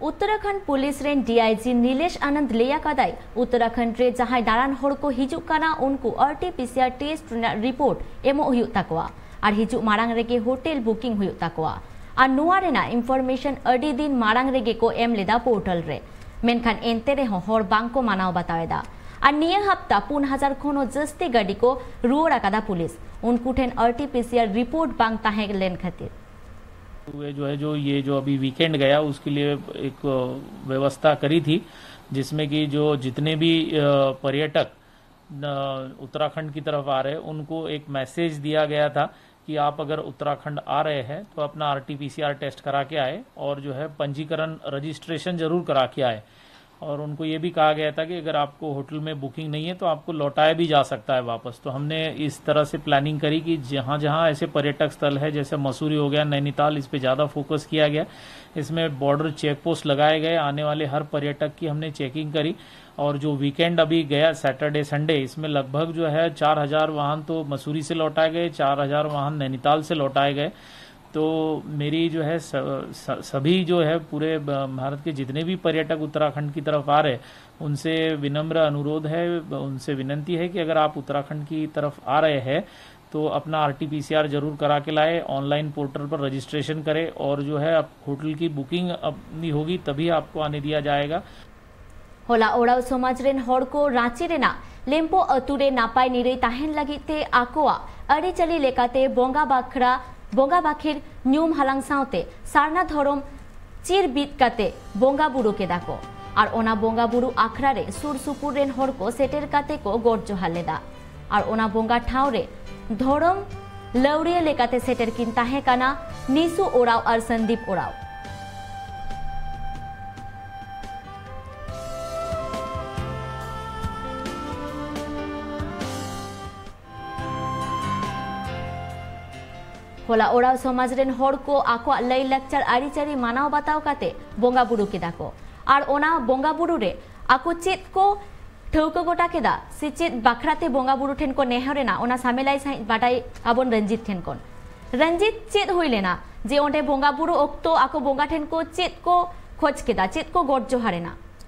Uttarakhand police ᱨᱮᱱ ᱰᱤᱟᱭᱡᱤ ᱱᱤᱞᱮᱥ ᱟᱱᱚᱱᱫ ᱞᱟᱹᱭ ᱟᱠᱟᱫᱟᱭ, ᱩᱛᱛᱚᱨᱟᱠᱷᱚᱸᱰ ᱨᱮ ᱡᱟᱦᱟᱸᱭ ᱫᱟᱬᱟᱱ ᱦᱚᱲ ᱠᱚ ᱦᱤᱡᱩᱜ ᱠᱟᱱᱟ, ᱩᱱᱠᱩ ᱟᱨ ᱴᱤ ᱯᱤ ᱥᱤ ᱟᱨ ᱴᱮᱥᱴ ᱨᱮᱱᱟᱜ ᱨᱤᱯᱳᱨᱴ ᱮᱢᱚᱜ ᱦᱩᱭᱩᱜ ᱛᱟᱠᱚᱣᱟ ᱟᱨ ᱦᱤᱡᱩᱜ ᱢᱟᱲᱟᱝ ᱨᱮᱜᱮ ᱦᱳᱴᱮᱞ ᱵᱩᱠᱤᱝ ᱦᱩᱭᱩᱜ ᱛᱟᱠᱚᱣᱟ᱾ ᱟᱨ ᱱᱚᱣᱟ ᱨᱮᱱᱟᱜ ᱤᱱᱯᱷᱚᱨᱢᱮᱥᱚᱱ ᱟᱹᱰᱤ ᱫᱤᱱ ᱢᱟᱲᱟᱝ ᱨᱮᱜᱮ ᱠᱚ ᱮᱢ ᱞᱮᱫᱟ ᱯᱳᱨᱴᱟᱞ ᱨᱮ, ᱢᱮᱱᱠᱷᱟᱱ ᱮᱱᱛᱮ ᱨᱮᱦᱚᱸ ᱦᱚᱲ ᱵᱟᱝ ᱠᱚ ᱢᱟᱱᱟᱣ ᱵᱟᱛᱟᱣ ᱮᱫᱟ᱾ ᱟᱨ ᱱᱤᱭᱟᱹ ᱦᱟᱯᱛᱟ ᱯᱩᱱ ᱦᱟᱡᱟᱨ ᱠᱷᱚᱱ ᱦᱚᱸ ᱡᱟᱹᱥᱛᱤ ᱜᱟᱹᱰᱤ ᱠᱚ ᱨᱩᱣᱟᱹᱲ ᱟᱠᱟᱫᱟ ᱯᱩᱞᱤᱥ, ᱩᱱᱠᱩ ᱴᱷᱮᱱ ᱟᱨ ᱴᱤ ᱯᱤ ᱥᱤ ᱟᱨ ᱨᱤᱯᱳᱨᱴ ᱵᱟᱝ ᱛᱟᱦᱮᱸ ᱞᱮᱱ ᱠᱷᱟᱹᱛᱤᱨ᱾ हुए जो है, जो ये जो अभी वीकेंड गया, उसके लिए एक अ, व्यवस्था करी थी, जिसमें कि जो जितने भी अ, पर्यटक न, उत्तराखंड की तरफ आ रहे हैं, उनको एक मैसेज दिया गया था कि आप अगर उत्तराखंड आ रहे हैं तो अपना R T P C R test करा के आए और जो है पंजीकरण, रजिस्ट्रेशन जरूर करा के आए। और उनको ये भी कहा गया था कि अगर आपको होटल में बुकिंग नहीं है तो आपको लौटाया भी जा सकता है वापस। तो हमने इस तरह से प्लानिंग करी कि जहाँ जहाँ ऐसे पर्यटक स्थल है, जैसे मसूरी हो गया, नैनीताल, इस पे ज़्यादा फोकस किया गया। इसमें बॉर्डर चेक पोस्ट लगाए गए, आने वाले हर पर्यटक की हमने चेकिंग करी। और जो वीकेंड अभी गया, सैटरडे संडे, इसमें लगभग जो है चार हज़ार वाहन तो मसूरी से लौटाए गए, चार हज़ार वाहन नैनीताल से लौटाए गए। तो मेरी जो है स, स, सभी जो है पूरे ब- भारत के जितने भी पर्यटक उत्तराखंड की तरफ आ रहे हैं, उनसे विनम्र अनुरोध है, उनसे विनंती है कि अगर आप उत्तराखंड की तरफ आ रहे हैं तो अपना R T P C R जरूर करा के लाए, ऑनलाइन पोर्टल पर रजिस्ट्रेशन करें और जो है आप होटल की बुकिंग अपनी होगी तभी आपको आने दिया जाएगा। ᱦᱚᱞᱟ ᱳᱨᱟᱣ ᱥᱚᱢᱟᱡᱽ ᱨᱮᱱ ᱦᱚᱲ ᱠᱚ ᱨᱟᱸᱪᱤ ᱨᱮᱱᱟᱜ ᱞᱮᱢᱯᱳ ᱟᱹᱛᱩ ᱨᱮ ᱱᱟᱯᱟᱭ ᱱᱤᱨᱟᱹᱭ ᱛᱟᱦᱮᱱ ᱞᱟᱹᱜᱤᱫ ᱛᱮ ᱟᱠᱚᱣᱟᱜ ᱟᱹᱨᱤᱪᱟᱹᱞᱤ ᱞᱮᱠᱟᱛᱮ ᱵᱚᱸᱜᱟ ᱵᱟᱠᱷᱨᱟ, ᱵᱚᱸᱜᱟ ᱵᱟᱹᱠᱷᱤᱨ ᱧᱩᱢ ᱦᱟᱞᱟᱝ ᱥᱟᱶᱛᱮ ᱥᱟᱨᱱᱟ ᱫᱷᱚᱨᱚᱢ ᱪᱤᱨ ᱵᱤᱫ ᱠᱟᱛᱮ ᱵᱚᱸᱜᱟ ᱵᱩᱨᱩ ᱠᱮᱫᱟ ᱠᱚ᱾ ᱟᱨ ᱚᱱᱟ ᱵᱚᱸᱜᱟ ᱵᱩᱨᱩ ᱟᱠᱷᱲᱟ ᱨᱮ ᱥᱩᱨ ᱥᱩᱯᱩᱨ ᱨᱮᱱ ᱦᱚᱲ ᱠᱚ ᱥᱮᱴᱮᱨ ᱠᱟᱛᱮ ᱠᱚ ᱜᱚᱰ ᱡᱚᱦᱟᱨ ᱞᱮᱫᱟ᱾ ᱟᱨ ᱚᱱᱟ ᱵᱚᱸᱜᱟ ᱴᱷᱟᱶ ᱨᱮ ᱫᱷᱚᱨᱚᱢ ᱞᱟᱹᱣᱲᱤᱭᱟᱹ ᱞᱮᱠᱟᱛᱮ ᱥᱮᱴᱮᱨ ᱠᱤᱱ ᱛᱟᱦᱮᱸ ᱠᱟᱱᱟ ᱱᱤᱥᱩ ᱳᱨᱟᱣ ᱟᱨ ᱥᱚᱱᱫᱤᱯ ᱳᱨᱟᱣ᱾ ᱦᱚᱞᱟ ᱳᱨᱟᱸᱣ ᱥᱚᱢᱟᱡᱽ ᱨᱮᱱ ᱦᱚᱲ ᱠᱚ ᱟᱠᱚᱣᱟᱜ ᱞᱟᱹᱭ ᱞᱟᱠᱪᱟᱨ ᱟᱹᱨᱤᱪᱟᱹᱞᱤ ᱢᱟᱱᱟᱣ ᱵᱟᱛᱟᱣ ᱠᱟᱛᱮ ᱵᱚᱸᱜᱟ ᱵᱩᱨᱩ ᱠᱮᱫᱟ ᱠᱚ᱾ ᱟᱨ ᱚᱱᱟ ᱵᱚᱸᱜᱟ ᱵᱩᱨᱩ ᱨᱮ ᱟᱠᱚ ᱪᱮᱫ ᱠᱚ ᱴᱷᱟᱹᱣᱠᱟᱹ ᱜᱚᱴᱟ ᱠᱮᱫᱟ ᱥᱮ ᱪᱮᱫ ᱵᱟᱠᱷᱨᱟ ᱛᱮ ᱵᱚᱸᱜᱟ ᱵᱩᱨᱩ ᱴᱷᱮᱱ ᱠᱚ ᱱᱮᱦᱚᱨ ᱮᱱᱟ, ᱚᱱᱟ ᱥᱟᱢᱮᱞᱟᱭ ᱥᱟᱺᱦᱤᱡ ᱵᱟᱰᱟᱭ ᱟᱵᱚᱱ ᱨᱚᱧᱡᱤᱛ ᱴᱷᱮᱱ ᱠᱷᱚᱱ᱾ ᱨᱚᱧᱡᱤᱛ, ᱪᱮᱫ ᱦᱩᱭ ᱞᱮᱱᱟ ᱡᱮ ᱚᱸᱰᱮ ᱵᱚᱸᱜᱟ ᱵᱩᱨᱩ ᱚᱠᱛᱚ ᱟᱠᱚ ᱵᱚᱸᱜᱟ ᱴᱷᱮᱱ ᱠᱚ ᱪᱮᱫ ᱠᱚ ᱠᱷᱚᱡᱽ ᱠᱮᱫᱟ, ᱪᱮᱫ ᱠᱚ ᱜᱚᱰ ᱡᱚᱦᱟᱨ ᱮᱱᱟ?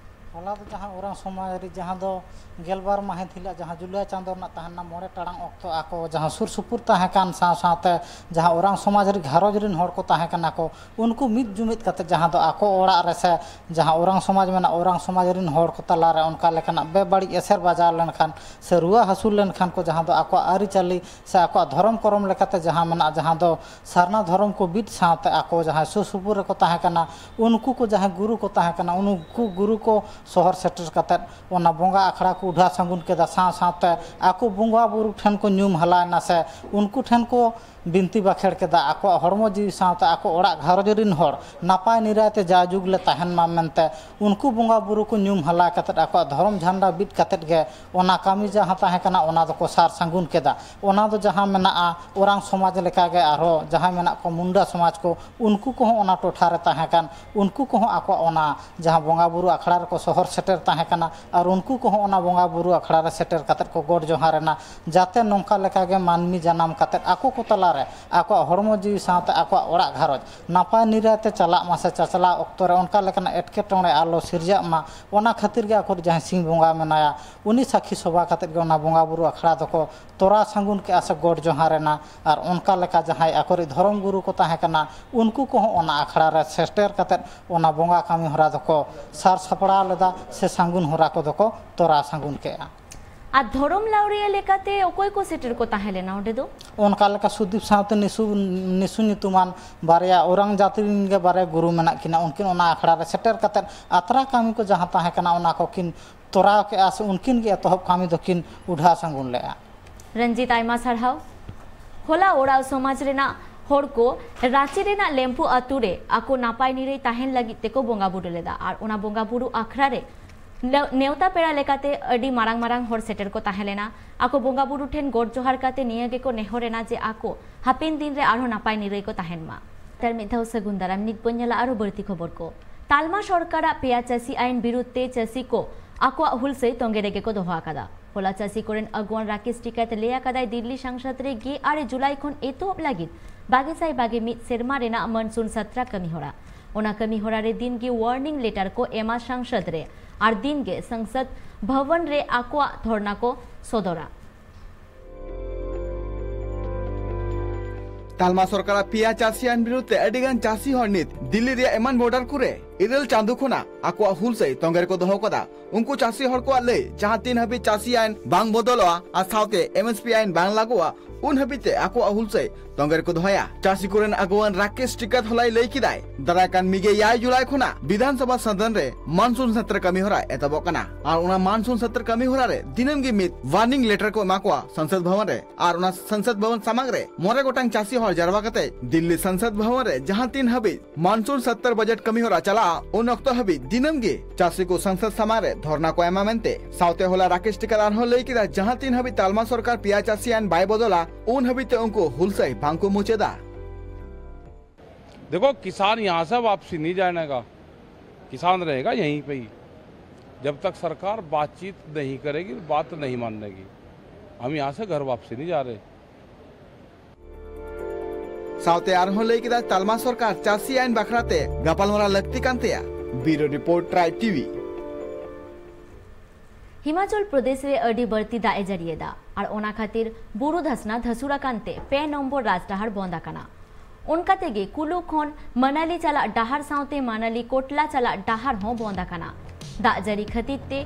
ᱦᱚᱞᱟ ᱫᱚ ᱡᱟᱦᱟᱸ ᱳᱨᱟᱸᱣ ᱥᱚᱢᱟᱡᱽ ᱨᱮ, ᱡᱟᱦᱟᱸ ᱫᱚ ᱜᱮᱞᱵᱟᱨ ᱢᱟᱹᱦᱤᱛ ᱦᱤᱞᱳᱜ ᱡᱟᱦᱟᱸ ᱡᱩᱞᱟᱭ ᱪᱟᱸᱫᱳ ᱨᱮᱱᱟᱜ ᱛᱟᱦᱮᱸ ᱞᱮᱱᱟ ᱢᱚᱬᱮ ᱴᱟᱲᱟᱝ ᱚᱠᱛᱚ, ᱟᱠᱚ ᱡᱟᱦᱟᱸ ᱥᱩᱨ ᱥᱩᱯᱩᱨ ᱛᱟᱦᱮᱸ ᱠᱟᱱ ᱥᱟᱶ ᱥᱟᱶᱛᱮ ᱡᱟᱦᱟᱸ ᱳᱨᱟᱸᱣ ᱥᱚᱢᱟᱡᱽ ᱨᱮ ᱜᱷᱟᱨᱚᱸᱡᱽ ᱨᱮᱱ ᱦᱚᱲ ᱠᱚ ᱛᱟᱦᱮᱸ ᱠᱟᱱᱟ ᱠᱚ, ᱩᱱᱠᱩ ᱢᱤᱫ ᱡᱩᱢᱤᱫ ᱠᱟᱛᱮ ᱡᱟᱦᱟᱸ ᱫᱚ ᱟᱠᱚ ᱚᱲᱟᱜ ᱨᱮ ᱥᱮ ᱡᱟᱦᱟᱸ ᱳᱨᱟᱸᱣ ᱥᱚᱢᱟᱡᱽ ᱢᱮᱱᱟᱜ, ᱳᱨᱟᱸᱣ ᱥᱚᱢᱟᱡᱽ ᱨᱮᱱ ᱦᱚᱲ ᱠᱚ ᱛᱟᱞᱟᱨᱮ ᱚᱱᱠᱟ ᱞᱮᱠᱟᱱᱟᱜ ᱵᱮᱵᱟᱹᱲᱤᱡ ᱮᱥᱮᱨ ᱵᱟᱡᱟᱣ ᱞᱮᱱᱠᱷᱟᱱ ᱥᱮ ᱨᱩᱣᱟᱹ ᱦᱟᱹᱥᱩ ᱞᱮᱱᱠᱷᱟᱱ ᱠᱚ, ᱡᱟᱦᱟᱸ ᱫᱚ ᱟᱠᱚᱣᱟᱜ ᱟᱹᱨᱤᱪᱟᱹᱞᱤ ᱥᱮ ᱟᱠᱚᱣᱟᱜ ᱫᱷᱚᱨᱚᱢ ᱠᱚᱨᱚᱢ ᱞᱮᱠᱟᱛᱮ ᱡᱟᱦᱟᱸ ᱢᱮᱱᱟᱜᱼᱟ, ᱡᱟᱦᱟᱸ ᱫᱚ ᱥᱟᱨᱱᱟ ᱫᱷᱚᱨᱚᱢ ᱠᱚ ᱵᱤᱫ ᱥᱟᱶᱛᱮ ᱟᱠᱚ ᱡᱟᱦᱟᱸᱭ ᱥᱩᱨ ᱥᱩᱯᱩᱨ ᱨᱮᱠᱚ ᱛᱟᱦᱮᱸ ᱠᱟᱱᱟ, ᱩᱱᱠᱩ ᱠᱚ ᱡᱟᱦᱟᱸᱭ ᱜᱩᱨᱩ ᱠᱚ ᱛᱟᱦᱮᱸ ᱠᱟᱱᱟ, ᱩᱱᱠᱩ ᱜᱩᱨᱩ ᱠᱚ ᱥᱚᱦᱚᱨ ᱥᱮᱴᱮᱨ ᱠᱟᱛᱮᱫ ᱚᱱᱟ ᱵᱚᱸᱜᱟ ᱟᱠᱷᱲᱟ ᱠᱚ ᱩᱰᱷᱟ ᱥᱟᱹᱜᱩᱱ ᱠᱮᱫᱟ᱾ ᱥᱟᱶ ᱥᱟᱶᱛᱮ ᱟᱠᱚ ᱵᱚᱸᱜᱟ ᱵᱩᱨᱩ ᱴᱷᱮᱱ ᱠᱚ ᱧᱩᱢ ᱦᱟᱞᱟᱭᱮᱱᱟ ᱥᱮ ᱩᱱᱠᱩ ᱴᱷᱮᱱ ᱠᱚ ᱵᱤᱱᱛᱤ ᱵᱟᱠᱷᱮᱲ ᱠᱮᱫᱟ, ᱟᱠᱚᱣᱟᱜ ᱦᱚᱲᱢᱚ ᱡᱤᱣᱤ ᱥᱟᱶᱛᱮ ᱟᱠᱚ ᱚᱲᱟᱜ ᱜᱷᱟᱨᱚᱸᱡᱽ ᱨᱤᱱ ᱦᱚᱲ ᱱᱟᱯᱟᱭ ᱱᱤᱨᱟᱭ ᱛᱮ ᱡᱟᱭᱡᱩᱜᱽ ᱞᱮ ᱛᱟᱦᱮᱱ ᱢᱟ ᱢᱮᱱᱛᱮ ᱩᱱᱠᱩ ᱵᱚᱸᱜᱟ ᱵᱩᱨᱩ ᱠᱚ ᱧᱩᱢ ᱦᱟᱞᱟ ᱠᱟᱛᱮᱫ ᱟᱠᱚᱣᱟᱜ ᱫᱷᱚᱨᱚᱢ ᱡᱷᱟᱱᱰᱟ ᱵᱤᱫ ᱠᱟᱛᱮᱫ ᱜᱮ ᱚᱱᱟ ᱠᱟᱹᱢᱤ ᱡᱟᱦᱟᱸ ᱛᱟᱦᱮᱸ ᱠᱟᱱᱟ ᱚᱱᱟ ᱫᱚᱠᱚ ᱥᱟᱨ ᱥᱟᱹᱜᱩᱱ ᱠᱮᱫᱟ᱾ ᱚᱱᱟ ᱫᱚ ᱡᱟᱦᱟᱸ ᱢᱮᱱᱟᱜᱼᱟ ᱳᱨᱟᱝ ᱥᱚᱢᱟᱡᱽ ᱞᱮᱠᱟᱜᱮ ᱟᱨᱦᱚᱸ ᱡᱟᱦᱟᱸᱭ ᱢᱮᱱᱟᱜ ᱠᱚᱣᱟ ᱢᱩᱱᱰᱟ ᱥᱚᱢᱟᱡᱽ ᱠᱚ, ᱩᱱᱠᱩ ᱠᱚᱦᱚᱸ ᱚᱱᱟ ᱴᱚᱴᱷᱟ ᱨᱮ ᱛᱟᱦᱮᱸ ᱠᱟᱱ, ᱩᱱᱠᱩ ᱠᱚᱦᱚᱸ ᱟᱠᱚᱣᱟᱜ ᱚᱱᱟ ᱡᱟᱦᱟᱸ ᱵᱚᱸᱜᱟ ᱵᱩᱨᱩ ᱟᱠᱷᱲᱟ ᱨᱮᱠᱚ ᱥᱚᱦᱚᱨ ᱥᱮᱴᱮᱨ ᱛᱟᱦᱮᱸ ᱠᱟᱱᱟ ᱟᱨ ᱩᱱᱠᱩ ᱠᱚᱦᱚᱸ ᱚᱱᱟ ᱵᱚᱸᱜᱟ ᱵᱩᱨᱩ ᱟᱠᱷᱲᱟ ᱨᱮ ᱥᱮᱴᱮᱨ ᱠᱟᱛᱮᱫ ᱠᱚ ᱜᱚᱰ ᱡᱚᱦᱟᱨ ᱮᱱᱟ, ᱡᱟᱛᱮ ᱱᱚᱝᱠᱟ ᱞᱮᱠᱟᱜᱮ ᱢᱟᱹᱱᱢᱤ ᱡᱟᱱᱟᱢ ᱠᱟᱛᱮᱫ ᱟᱠᱚ ᱠᱚ ᱛᱟᱞᱟᱨᱮ ᱟᱠᱚᱣᱟᱜ ᱦᱚᱲᱢᱚ ᱡᱤᱣᱤ ᱥᱟᱶᱛᱮ ᱟᱠᱚᱣᱟᱜ ᱚᱲᱟᱜ ᱜᱷᱟᱨᱚᱸᱡᱽ ᱱᱟᱯᱟᱭ ᱱᱤᱨᱟᱭ ᱛᱮ ᱪᱟᱞᱟᱜ ᱢᱟ ᱥᱮ ᱪᱟᱪᱞᱟᱣ ᱚᱠᱛᱚ ᱨᱮ ᱚᱱᱠᱟ ᱞᱮᱠᱟᱱᱟᱜ ᱮᱴᱠᱮᱴᱚᱬᱮ ᱟᱞᱚ ᱥᱤᱨᱡᱟᱜ ᱢᱟ, ᱚᱱᱟ ᱠᱷᱟᱹᱛᱤᱨ ᱜᱮ ᱟᱠᱚ ᱡᱟᱦᱟᱸᱭ ᱥᱤᱧ ᱵᱚᱸᱜᱟ ᱢᱮᱱᱟᱭᱟ, ᱩᱱᱤ ᱥᱟᱹᱠᱷᱤ ᱥᱚᱵᱷᱟ ᱠᱟᱛᱮᱫ ᱜᱮ ᱚᱱᱟ ᱵᱚᱸᱜᱟ ᱵᱩᱨᱩ ᱟᱠᱷᱲᱟ ᱫᱚᱠᱚ ᱛᱚᱨᱟ ᱥᱟᱹᱜᱩᱱ ᱠᱮᱜᱼᱟ ᱥᱮ ᱜᱚᱰ ᱡᱚᱦᱟᱨ ᱮᱱᱟ᱾ ᱟᱨ ᱚᱱᱠᱟ ᱞᱮᱠᱟ ᱡᱟᱦᱟᱸᱭ ᱟᱠᱚᱨᱤᱡ ᱫᱷᱚᱨᱚᱢ ᱜᱩᱨᱩ ᱠᱚ ᱛᱟᱦᱮᱸ ᱠᱟᱱᱟ, ᱩᱱᱠᱩ ᱠᱚᱦᱚᱸ ᱚᱱᱟ ᱟᱠᱷᱲᱟ ᱨᱮ ᱥᱮᱴᱮᱨ ᱠᱟᱛᱮᱫ ᱚᱱᱟ ᱵᱚᱸᱜᱟ ᱠᱟᱹᱢᱤ ᱦᱚᱨᱟ ᱫᱚᱠᱚ ᱥᱟᱨ ᱥᱟᱯᱲᱟᱣ ᱞᱮᱫᱟ ᱥᱮ ᱥᱟᱹᱜᱩᱱ ᱦᱚᱨᱟ ᱠᱚᱫᱚ ᱠᱚ ᱛᱚᱨᱟ ᱥᱟᱹᱜᱩᱱ ᱠᱮᱜᱼᱟ᱾ ᱟᱨ ᱫᱷᱚᱨᱚᱢ ᱞᱟᱹᱣᱨᱤᱭᱟᱹ ᱞᱮᱠᱟᱛᱮ ᱚᱠᱚᱭ ᱠᱚ ᱥᱮᱴᱮᱨ ᱠᱚ ᱛᱟᱦᱮᱸ ᱞᱮᱱᱟ ᱚᱸᱰᱮ ᱫᱚ? ᱚᱱᱠᱟ ᱞᱮᱠᱟ ᱥᱩᱫᱤᱯ ᱥᱟᱶᱛᱮ ᱱᱤᱥᱩ, ᱱᱤᱥᱩ ᱧᱩᱛᱩᱢᱟᱱ ᱵᱟᱨᱭᱟ ᱳᱨᱟᱝ ᱡᱟᱹᱛᱤ ᱨᱤᱱ ᱜᱮ ᱵᱟᱨᱭᱟ ᱜᱩᱨᱩ ᱢᱮᱱᱟᱜ ᱠᱤᱱᱟ, ᱩᱱᱠᱤᱱ ᱚᱱᱟ ᱟᱠᱷᱲᱟ ᱨᱮ ᱥᱮᱴᱮᱨ ᱠᱟᱛᱮᱫ ᱟᱛᱨᱟ ᱠᱟᱹᱢᱤ ᱠᱚ ᱡᱟᱦᱟᱸ ᱛᱟᱦᱮᱸ ᱠᱟᱱᱟ ᱚᱱᱟ ᱠᱚᱠᱤᱱ ᱛᱚᱨᱟᱣ ᱠᱮᱜᱼᱟ ᱥᱮ ᱩᱱᱠᱤᱱ ᱜᱮ ᱮᱛᱚᱦᱚᱵ ᱠᱟᱹᱢᱤ ᱫᱚᱠᱤᱱ ᱩᱰᱷᱟ ᱥᱟᱹᱜᱩᱱ ᱞᱮᱜᱼᱟ᱾ ᱨᱚᱧᱡᱤᱛ, ᱟᱭᱢᱟ ᱥᱟᱨᱦᱟᱣ᱾ ᱦᱚᱞᱟ ᱳᱨᱟᱣ ᱥᱚᱢᱟᱡᱽ ᱨᱮᱱᱟᱜ ᱦᱚᱲ ᱠᱚ ᱨᱟᱸᱪᱤ ᱨᱮᱱᱟᱜ ᱞᱮᱢᱯᱩ ᱟᱛᱳ ᱨᱮ ᱟᱠᱚ ᱱᱟᱯᱟᱭ ᱱᱤᱨᱟᱹᱭ ᱛᱟᱦᱮᱱ ᱞᱟᱹᱜᱤᱫ ᱛᱮᱠᱚ ᱵᱚᱸᱜᱟ ᱵᱩᱨᱩ ᱞᱮᱫᱟ ᱟᱨ ᱚᱱᱟ ᱵᱚᱸᱜᱟ ᱵᱩᱨᱩ ᱟᱠᱷᱲᱟ ᱨᱮ ᱱᱮᱣ-, ᱱᱮᱣᱛᱟ ᱯᱮᱲᱟ ᱞᱮᱠᱟᱛᱮ ᱟᱹᱰᱤ ᱢᱟᱨᱟᱝ ᱢᱟᱨᱟᱝ ᱦᱚᱲ ᱥᱮᱴᱮᱨ ᱠᱚ ᱛᱟᱦᱮᱸ ᱞᱮᱱᱟ᱾ ᱟᱠᱚ ᱵᱚᱸᱜᱟ ᱵᱩᱨᱩ ᱴᱷᱮᱱ ᱜᱚᱰ ᱡᱚᱦᱟᱨ ᱠᱟᱛᱮ ᱱᱤᱭᱟᱹ ᱜᱮᱠᱚ ᱱᱮᱦᱚᱨ ᱮᱱᱟ ᱡᱮ ᱟᱠᱚ ᱦᱟᱯᱮᱱ ᱫᱤᱱ ᱨᱮ ᱟᱨᱦᱚᱸ ᱱᱟᱯᱟᱭ ᱱᱤᱨᱟᱹᱭ ᱠᱚ ᱛᱟᱦᱮᱱ ᱢᱟ᱾ ᱟᱨ ᱢᱤᱫ ᱫᱷᱟᱣ ᱥᱟᱹᱜᱩᱱ ᱫᱟᱨᱟᱢ᱾ ᱱᱤᱛ ᱵᱚᱱ ᱧᱮᱞᱟ ᱟᱨᱚ ᱵᱟᱹᱲᱛᱤ ᱠᱷᱚᱵᱚᱨ ᱠᱚ᱾ ᱛᱟᱞᱢᱟ ᱥᱚᱨᱠᱟᱨᱟᱜ ᱯᱮᱭᱟ ᱪᱟᱹᱥᱤ ᱟᱭᱤᱱ ᱵᱤᱨᱩᱫᱷ ᱛᱮ ᱪᱟᱹᱥᱤ ᱠᱚ ᱟᱠᱚᱣᱟᱜ ᱦᱩᱞᱥᱟᱹᱭ ᱛᱚᱸᱜᱮ ᱨᱮᱜᱮ ᱠᱚ ᱫᱚᱦᱚ ᱟᱠᱟᱫᱟ᱾ ᱦᱚᱞᱟ ᱪᱟᱹᱥᱤ ᱠᱚᱨᱮᱱ ᱟᱹᱜᱩᱣᱟᱹᱱ ᱨᱟᱠᱮᱥ ᱴᱤᱠᱟᱭᱛ ᱞᱟᱹᱭ ᱟᱠᱟᱫᱟᱭ, ᱫᱤᱞᱞᱤ ᱥᱟᱝᱥᱟᱫᱽ ᱨᱮ ᱜᱮᱞ ᱟᱨᱮ ᱡᱩᱞᱟᱭ ᱠᱷᱚᱱ ᱮᱛᱚᱦᱚᱵ ᱞᱟᱹᱜᱤᱫ ᱵᱟᱜᱮ ᱥᱟᱭ ᱵᱟᱜᱮ ᱢᱤᱫ ᱥᱮᱨᱢᱟ ᱨᱮᱱᱟᱜ ᱢᱚᱱᱥᱩᱱ ᱥᱟᱛᱨᱟ ᱠᱟᱹᱢᱤ ᱦᱚᱨᱟ᱾ ᱚᱱᱟ ᱠᱟᱹᱢᱤ ᱦᱚᱨᱟ ᱨᱮ ᱫᱤᱱ ᱜᱮ ᱣᱟᱨᱱᱤᱝ ᱞᱮᱴᱟᱨ ᱠᱚ ᱮᱢᱟ ᱥᱟᱝᱥᱟᱫᱽ ᱨᱮ ᱟᱨ ᱫᱤᱱ ᱜᱮ ᱥᱟᱝᱥᱟᱫᱽ ᱵᱷᱚᱵᱚᱱ ᱨᱮ ᱟᱠᱚᱣᱟᱜ ᱫᱷᱚᱨᱱᱟ ᱠᱚ ᱥᱚᱫᱚᱨᱟ᱾ ᱛᱟᱞᱢᱟ ᱥᱚᱨᱠᱟᱨᱟᱜ ᱯᱮᱭᱟ ᱪᱟᱹᱥᱤ ᱟᱭᱤᱱ ᱵᱤᱨᱩᱫᱷ ᱛᱮ ᱟᱹᱰᱤ ᱜᱟᱱ ᱪᱟᱹᱥᱤ ᱦᱚᱲ ᱱᱤᱛ ᱫᱤᱞᱞᱤ ᱨᱮᱭᱟᱜ ᱮᱢᱟᱱ ᱵᱚᱨᱰᱟᱨ ᱠᱚᱨᱮ ᱤᱨᱟᱹᱞ ᱪᱟᱸᱫᱚ ᱠᱷᱚᱱᱟᱜ ᱟᱠᱚᱣᱟᱜ ᱦᱩᱞᱥᱟᱹᱭ ᱛᱚᱸᱜᱮ ᱨᱮᱠᱚ ᱫᱚᱦᱚ ᱠᱟᱫᱟ᱾ ᱩᱱᱠᱩ ᱪᱟᱹᱥᱤ ᱦᱚᱲ ᱠᱚᱣᱟᱜ ᱞᱟᱹᱭ, ᱡᱟᱦᱟᱸ ᱛᱤᱱ ᱦᱟᱹᱵᱤᱡ ᱪᱟᱹᱥᱤ ᱟᱭᱤᱱ ᱵᱟᱝ ᱵᱚᱫᱚᱞᱚᱜᱼᱟ ᱟᱨ ᱥᱟᱶᱛᱮ ᱮᱢ ᱮᱥ ᱯᱤ ᱟᱭᱤᱱ ᱵᱟᱝ ᱞᱟᱹᱜᱩᱜᱼᱟ, ᱩᱱ ᱦᱟᱹᱵᱤᱡ ᱛᱮ ᱟᱠᱚᱣᱟᱜ ᱦᱩᱞᱥᱟᱹᱭ ᱛᱚᱸᱜᱮ ᱨᱮᱠᱚ ᱫᱚᱦᱚᱭᱟ᱾ ᱪᱟᱹᱥᱤ ᱠᱚᱨᱮᱱ ᱟᱹᱜᱩᱣᱟᱹᱱ ᱨᱟᱠᱮᱥ ᱴᱤᱠᱟᱭᱛ ᱦᱚᱞᱟᱭ ᱞᱟᱹᱭ ᱠᱮᱫᱟᱭ, ᱫᱟᱨᱟᱭ ᱠᱟᱱ ᱢᱤᱜᱮ ᱮᱭᱟᱭ ᱡᱩᱞᱟᱭ ᱠᱷᱚᱱᱟᱜ ᱵᱤᱫᱷᱟᱱ ᱥᱚᱵᱷᱟ ᱥᱚᱫᱚᱱ ᱨᱮ ᱢᱟᱱᱥᱩᱱ ᱥᱟᱛᱨᱟ ᱠᱟᱹᱢᱤ ᱦᱚᱨᱟ ᱮᱛᱚᱦᱚᱵᱚᱜ ᱠᱟᱱᱟ ᱟᱨ ᱚᱱᱟ ᱢᱟᱱᱥᱩᱱ ᱥᱟᱛᱨᱟ ᱠᱟᱹᱢᱤ ᱦᱚᱨᱟ ᱨᱮ ᱫᱤᱱᱟᱹᱢ ᱜᱮ ᱢᱤᱫ ᱣᱟᱨᱱᱤᱝ ᱞᱮᱴᱟᱨ ᱠᱚ ᱮᱢᱟ ᱠᱚᱣᱟ ᱥᱚᱝᱥᱚᱫ ᱵᱷᱚᱵᱚᱱ ᱨᱮ᱾ ᱟᱨ ᱚᱱᱟ ᱥᱚᱝᱥᱚᱫ ᱵᱷᱚᱵᱚᱱ ᱥᱟᱢᱟᱝ ᱨᱮ ᱢᱚᱬᱮ ᱜᱚᱴᱟᱝ ᱪᱟᱹᱥᱤ ᱦᱚᱲ ᱡᱟᱨᱣᱟ ᱠᱟᱛᱮ ᱫᱤᱞᱞᱤ ᱥᱚᱝᱥᱚᱫ ᱵᱷᱚᱵᱚᱱ ᱨᱮ ᱡᱟᱦᱟᱸ ᱛᱤᱱ ᱦᱟᱹᱵᱤᱡ ᱢᱟᱱᱥᱩᱱ ᱥᱚᱛᱛᱚᱨ ᱵᱟᱡᱮᱴ ᱠᱟᱹᱢᱤ ᱦᱚᱨᱟ ᱪᱟᱞᱟᱜᱼᱟ, ᱩᱱ ᱚᱠᱛᱚ ᱦᱟᱹᱵᱤᱡ ᱫᱤᱱᱟᱹᱢ ᱜᱮ ᱪᱟᱹᱥᱤ ᱠᱚ ᱥᱚᱝᱥᱚᱫ ᱥᱟᱢᱟᱝ ᱨᱮ ᱫᱷᱚᱨᱱᱟ ᱠᱚ ᱮᱢᱟ ᱢᱮᱱᱛᱮ᱾ ᱥᱟᱶᱛᱮ ᱦᱚᱞᱟ ᱨᱟᱠᱮᱥ ᱴᱤᱠᱟᱭᱛ ᱟᱨᱦᱚᱸ ᱞᱟᱹᱭ ᱠᱮᱫᱟ, ᱡᱟᱦᱟᱸ ᱛᱤᱱ ᱦᱟᱹᱵᱤᱡ ᱛᱟᱞᱢᱟ ᱥᱚᱨᱠᱟᱨ ᱯᱮᱭᱟ ᱪᱟᱹᱥᱤ ᱟᱭᱤᱱ ᱵᱟᱭ ᱵᱚᱫᱚᱞᱟ, ᱩᱱ ᱦᱟᱹᱵᱤᱡ ᱛᱮ ᱩᱱᱠᱩ ᱦᱩᱞᱥᱟᱹᱭ ᱵᱟᱝ ᱠᱚ ᱢᱩᱪᱟᱹᱫᱟ᱾ देखो, किसान यहाँ से वापसी नहीं जाने का, किसान रहेगा यहीं पे ही। जब तक सरकार बातचीत नहीं करेगी, बात नहीं मानने की, हम यहाँ से घर वापसी नहीं जा रहे। ᱥᱟᱶᱛᱮ ᱟᱨᱦᱚᱸ ᱞᱟᱹᱭ ᱠᱮᱫᱟ, ᱛᱟᱞᱢᱟ ᱥᱚᱨᱠᱟᱨ ᱪᱟᱹᱥᱤ ᱟᱭᱤᱱ ᱵᱟᱠᱷᱨᱟ ᱛᱮ ᱜᱟᱯᱟᱞᱢᱟᱨᱟᱣ ᱞᱟᱹᱠᱛᱤ ᱠᱟᱱ ᱛᱟᱭᱟ᱾ Bureau report, tribe TV. Himachal Pradesh ᱨᱮ ᱟᱹᱰᱤ ᱵᱟᱹᱲᱛᱤ ᱫᱟᱜ ᱮ ᱡᱟᱹᱲᱤᱭᱮᱫᱟ ᱟᱨ ᱚᱱᱟ ᱠᱷᱟᱹᱛᱤᱨ ᱵᱩᱨᱩ ᱫᱷᱟᱥᱱᱟ ᱫᱷᱟᱹᱥᱩᱲ ᱟᱠᱟᱱ ᱛᱮ ᱯᱮ ᱱᱚᱢᱵᱚᱨ ᱨᱟᱡᱽᱰᱟᱦᱟᱨ ᱵᱚᱱᱫ ᱟᱠᱟᱱᱟ᱾ ᱚᱱᱠᱟ ᱛᱮᱜᱮ ᱠᱩᱞᱩ ᱠᱷᱚᱱ ᱢᱟᱱᱟᱞᱤ ᱪᱟᱞᱟᱜ ᱰᱟᱦᱟᱨ ᱥᱟᱶᱛᱮ ᱢᱟᱱᱟᱞᱤ ᱠᱳᱴᱞᱟ ᱪᱟᱞᱟᱜ ᱰᱟᱦᱟᱨ ᱦᱚᱸ ᱵᱚᱱᱫ ᱟᱠᱟᱱᱟ᱾ ᱫᱟᱜ ᱡᱟᱹᱲᱤ ᱠᱷᱟᱹᱛᱤᱨ ᱛᱮ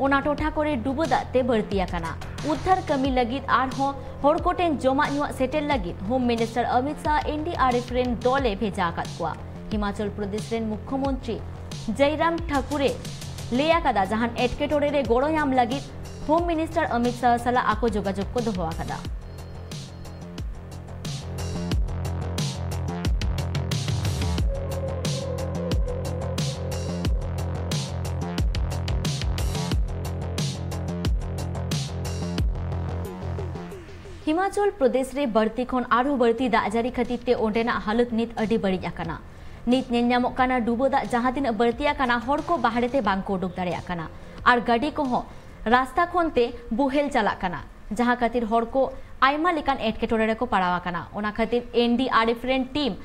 ᱚᱱᱟ ᱴᱚᱴᱷᱟ ᱠᱚᱨᱮ ᱰᱩᱵᱟᱹ ᱫᱟᱜ ᱛᱮ ᱵᱟᱹᱲᱛᱤ ᱟᱠᱟᱱᱟ᱾ ᱩᱫᱽᱫᱷᱟᱨ ᱠᱟᱹᱢᱤ ᱞᱟᱹᱜᱤᱫ ᱟᱨᱦᱚᱸ ᱦᱚᱲ ᱠᱚᱴᱷᱮᱱ ᱡᱚᱢᱟᱜ ᱧᱩᱣᱟᱜ ᱥᱮᱴᱮᱨ ᱞᱟᱹᱜᱤᱫ ᱦᱳᱢ ᱢᱤᱱᱤᱥᱴᱟᱨ ᱚᱢᱤᱛ ᱥᱟᱦ ᱮᱱ ᱰᱤ ᱟᱨ ᱮᱯᱷ ᱨᱮᱱ ᱫᱚᱞ ᱮ ᱵᱷᱮᱡᱟ ᱟᱠᱟᱫ ᱠᱚᱣᱟ᱾ ᱦᱤᱢᱟᱪᱚᱞ ᱯᱨᱚᱫᱮᱥ ᱨᱮᱱ ᱢᱩᱠᱷᱭᱚᱢᱚᱱᱛᱨᱤ ᱡᱟᱭᱨᱟᱢ ᱴᱷᱟᱠᱩᱨᱮ ᱞᱟᱹᱭ ᱟᱠᱟᱫᱟ, ᱡᱟᱦᱟᱱ ᱮᱴᱠᱮᱴᱚᱬᱮ ᱨᱮ ᱜᱚᱲᱚ ᱧᱟᱢ ᱞᱟᱹᱜᱤᱫ ᱦᱳᱢ ᱢᱤᱱᱤᱥᱴᱟᱨ ᱚᱢᱤᱛ ᱥᱟᱦ ᱥᱟᱞᱟᱜ ᱟᱠᱚ ᱡᱳᱜᱟᱡᱳᱜᱽ ᱠᱚ ᱫᱚᱦᱚ ᱟᱠᱟᱫᱟ᱾ ᱦᱤᱢᱟᱪᱚᱞ ᱯᱨᱚᱫᱮᱥ ᱨᱮ ᱵᱟᱹᱲᱛᱤ ᱠᱷᱚᱱ ᱟᱨᱦᱚᱸ ᱵᱟᱹᱲᱛᱤ ᱫᱟᱜ ᱡᱟᱹᱲᱤ ᱠᱷᱟᱹᱛᱤᱨ ᱛᱮ ᱚᱸᱰᱮᱱᱟᱜ ᱦᱟᱞᱚᱛ ᱱᱤᱛ ᱟᱹᱰᱤ ᱵᱟᱹᱲᱤᱡ ᱟᱠᱟᱱᱟ᱾ ᱱᱤᱛ ᱧᱮᱞ ᱧᱟᱢᱚᱜ ᱠᱟᱱᱟ, ᱰᱩᱵᱟᱹ ᱫᱟᱜ ᱡᱟᱦᱟᱸ ᱛᱤᱱᱟᱹᱜ ᱵᱟᱹᱲᱛᱤ ᱟᱠᱟᱱᱟ, ᱦᱚᱲ ᱠᱚ ᱵᱟᱦᱨᱮ ᱛᱮ ᱵᱟᱝ ᱠᱚ ᱩᱰᱩᱠ ᱫᱟᱲᱮᱭᱟᱜ ᱠᱟᱱᱟ ᱟᱨ ᱜᱟᱹᱰᱤ ᱠᱚᱦᱚᱸ ᱨᱟᱥᱛᱟ ᱠᱷᱚᱱ ᱛᱮ ᱵᱚᱦᱮᱞ ᱪᱟᱞᱟᱜ ᱠᱟᱱᱟ, ᱡᱟᱦᱟᱸ ᱠᱷᱟᱹᱛᱤᱨ ᱦᱚᱲ ᱠᱚ ᱟᱭᱢᱟ ᱞᱮᱠᱟᱱ ᱮᱴᱠᱮᱴᱚᱬᱮ ᱨᱮᱠᱚ ᱯᱟᱲᱟᱣ ᱟᱠᱟᱱᱟ᱾ ᱚᱱᱟ ᱠᱷᱟᱹᱛᱤᱨ ᱮᱱ ᱰᱤ ᱟᱨ ᱮᱯᱷ ᱨᱮᱱ ᱴᱤᱢ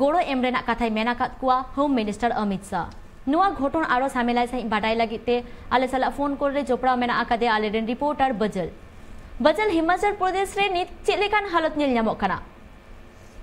ᱜᱚᱲᱚ ᱮᱢ ᱨᱮᱱᱟᱜ ᱠᱟᱛᱷᱟᱭ ᱢᱮᱱ ᱟᱠᱟᱫ ᱠᱚᱣᱟ ᱦᱳᱢ ᱢᱤᱱᱤᱥᱴᱟᱨ ᱚᱢᱤᱛ ᱥᱟᱦ᱾ ᱱᱚᱣᱟ ᱜᱷᱚᱴᱚᱱ ᱟᱨᱚ ᱥᱟᱢᱮᱞᱟᱭ ᱥᱟᱺᱦᱤᱡ ᱵᱟᱰᱟᱭ ᱞᱟᱹᱜᱤᱫ ᱛᱮ ᱟᱞᱮ ᱥᱟᱞᱟᱜ ᱯᱷᱳᱱ ᱠᱚᱞ ᱨᱮ ᱡᱚᱯᱲᱟᱣ ᱢᱮᱱᱟᱜ ᱟᱠᱟᱫᱮᱭᱟ ᱟᱞᱮᱨᱮᱱ ᱨᱤᱯᱳᱨᱴᱟᱨ ᱵᱟᱡᱟᱞ᱾ ᱵᱟᱡᱟᱞ, ᱦᱤᱢᱟᱪᱚᱞ ᱯᱨᱚᱫᱮᱥ ᱨᱮ ᱱᱤᱛ ᱪᱮᱫ ᱞᱮᱠᱟᱱ ᱦᱟᱞᱚᱛ ᱧᱮᱞ ᱧᱟᱢᱚᱜ ᱠᱟᱱᱟ?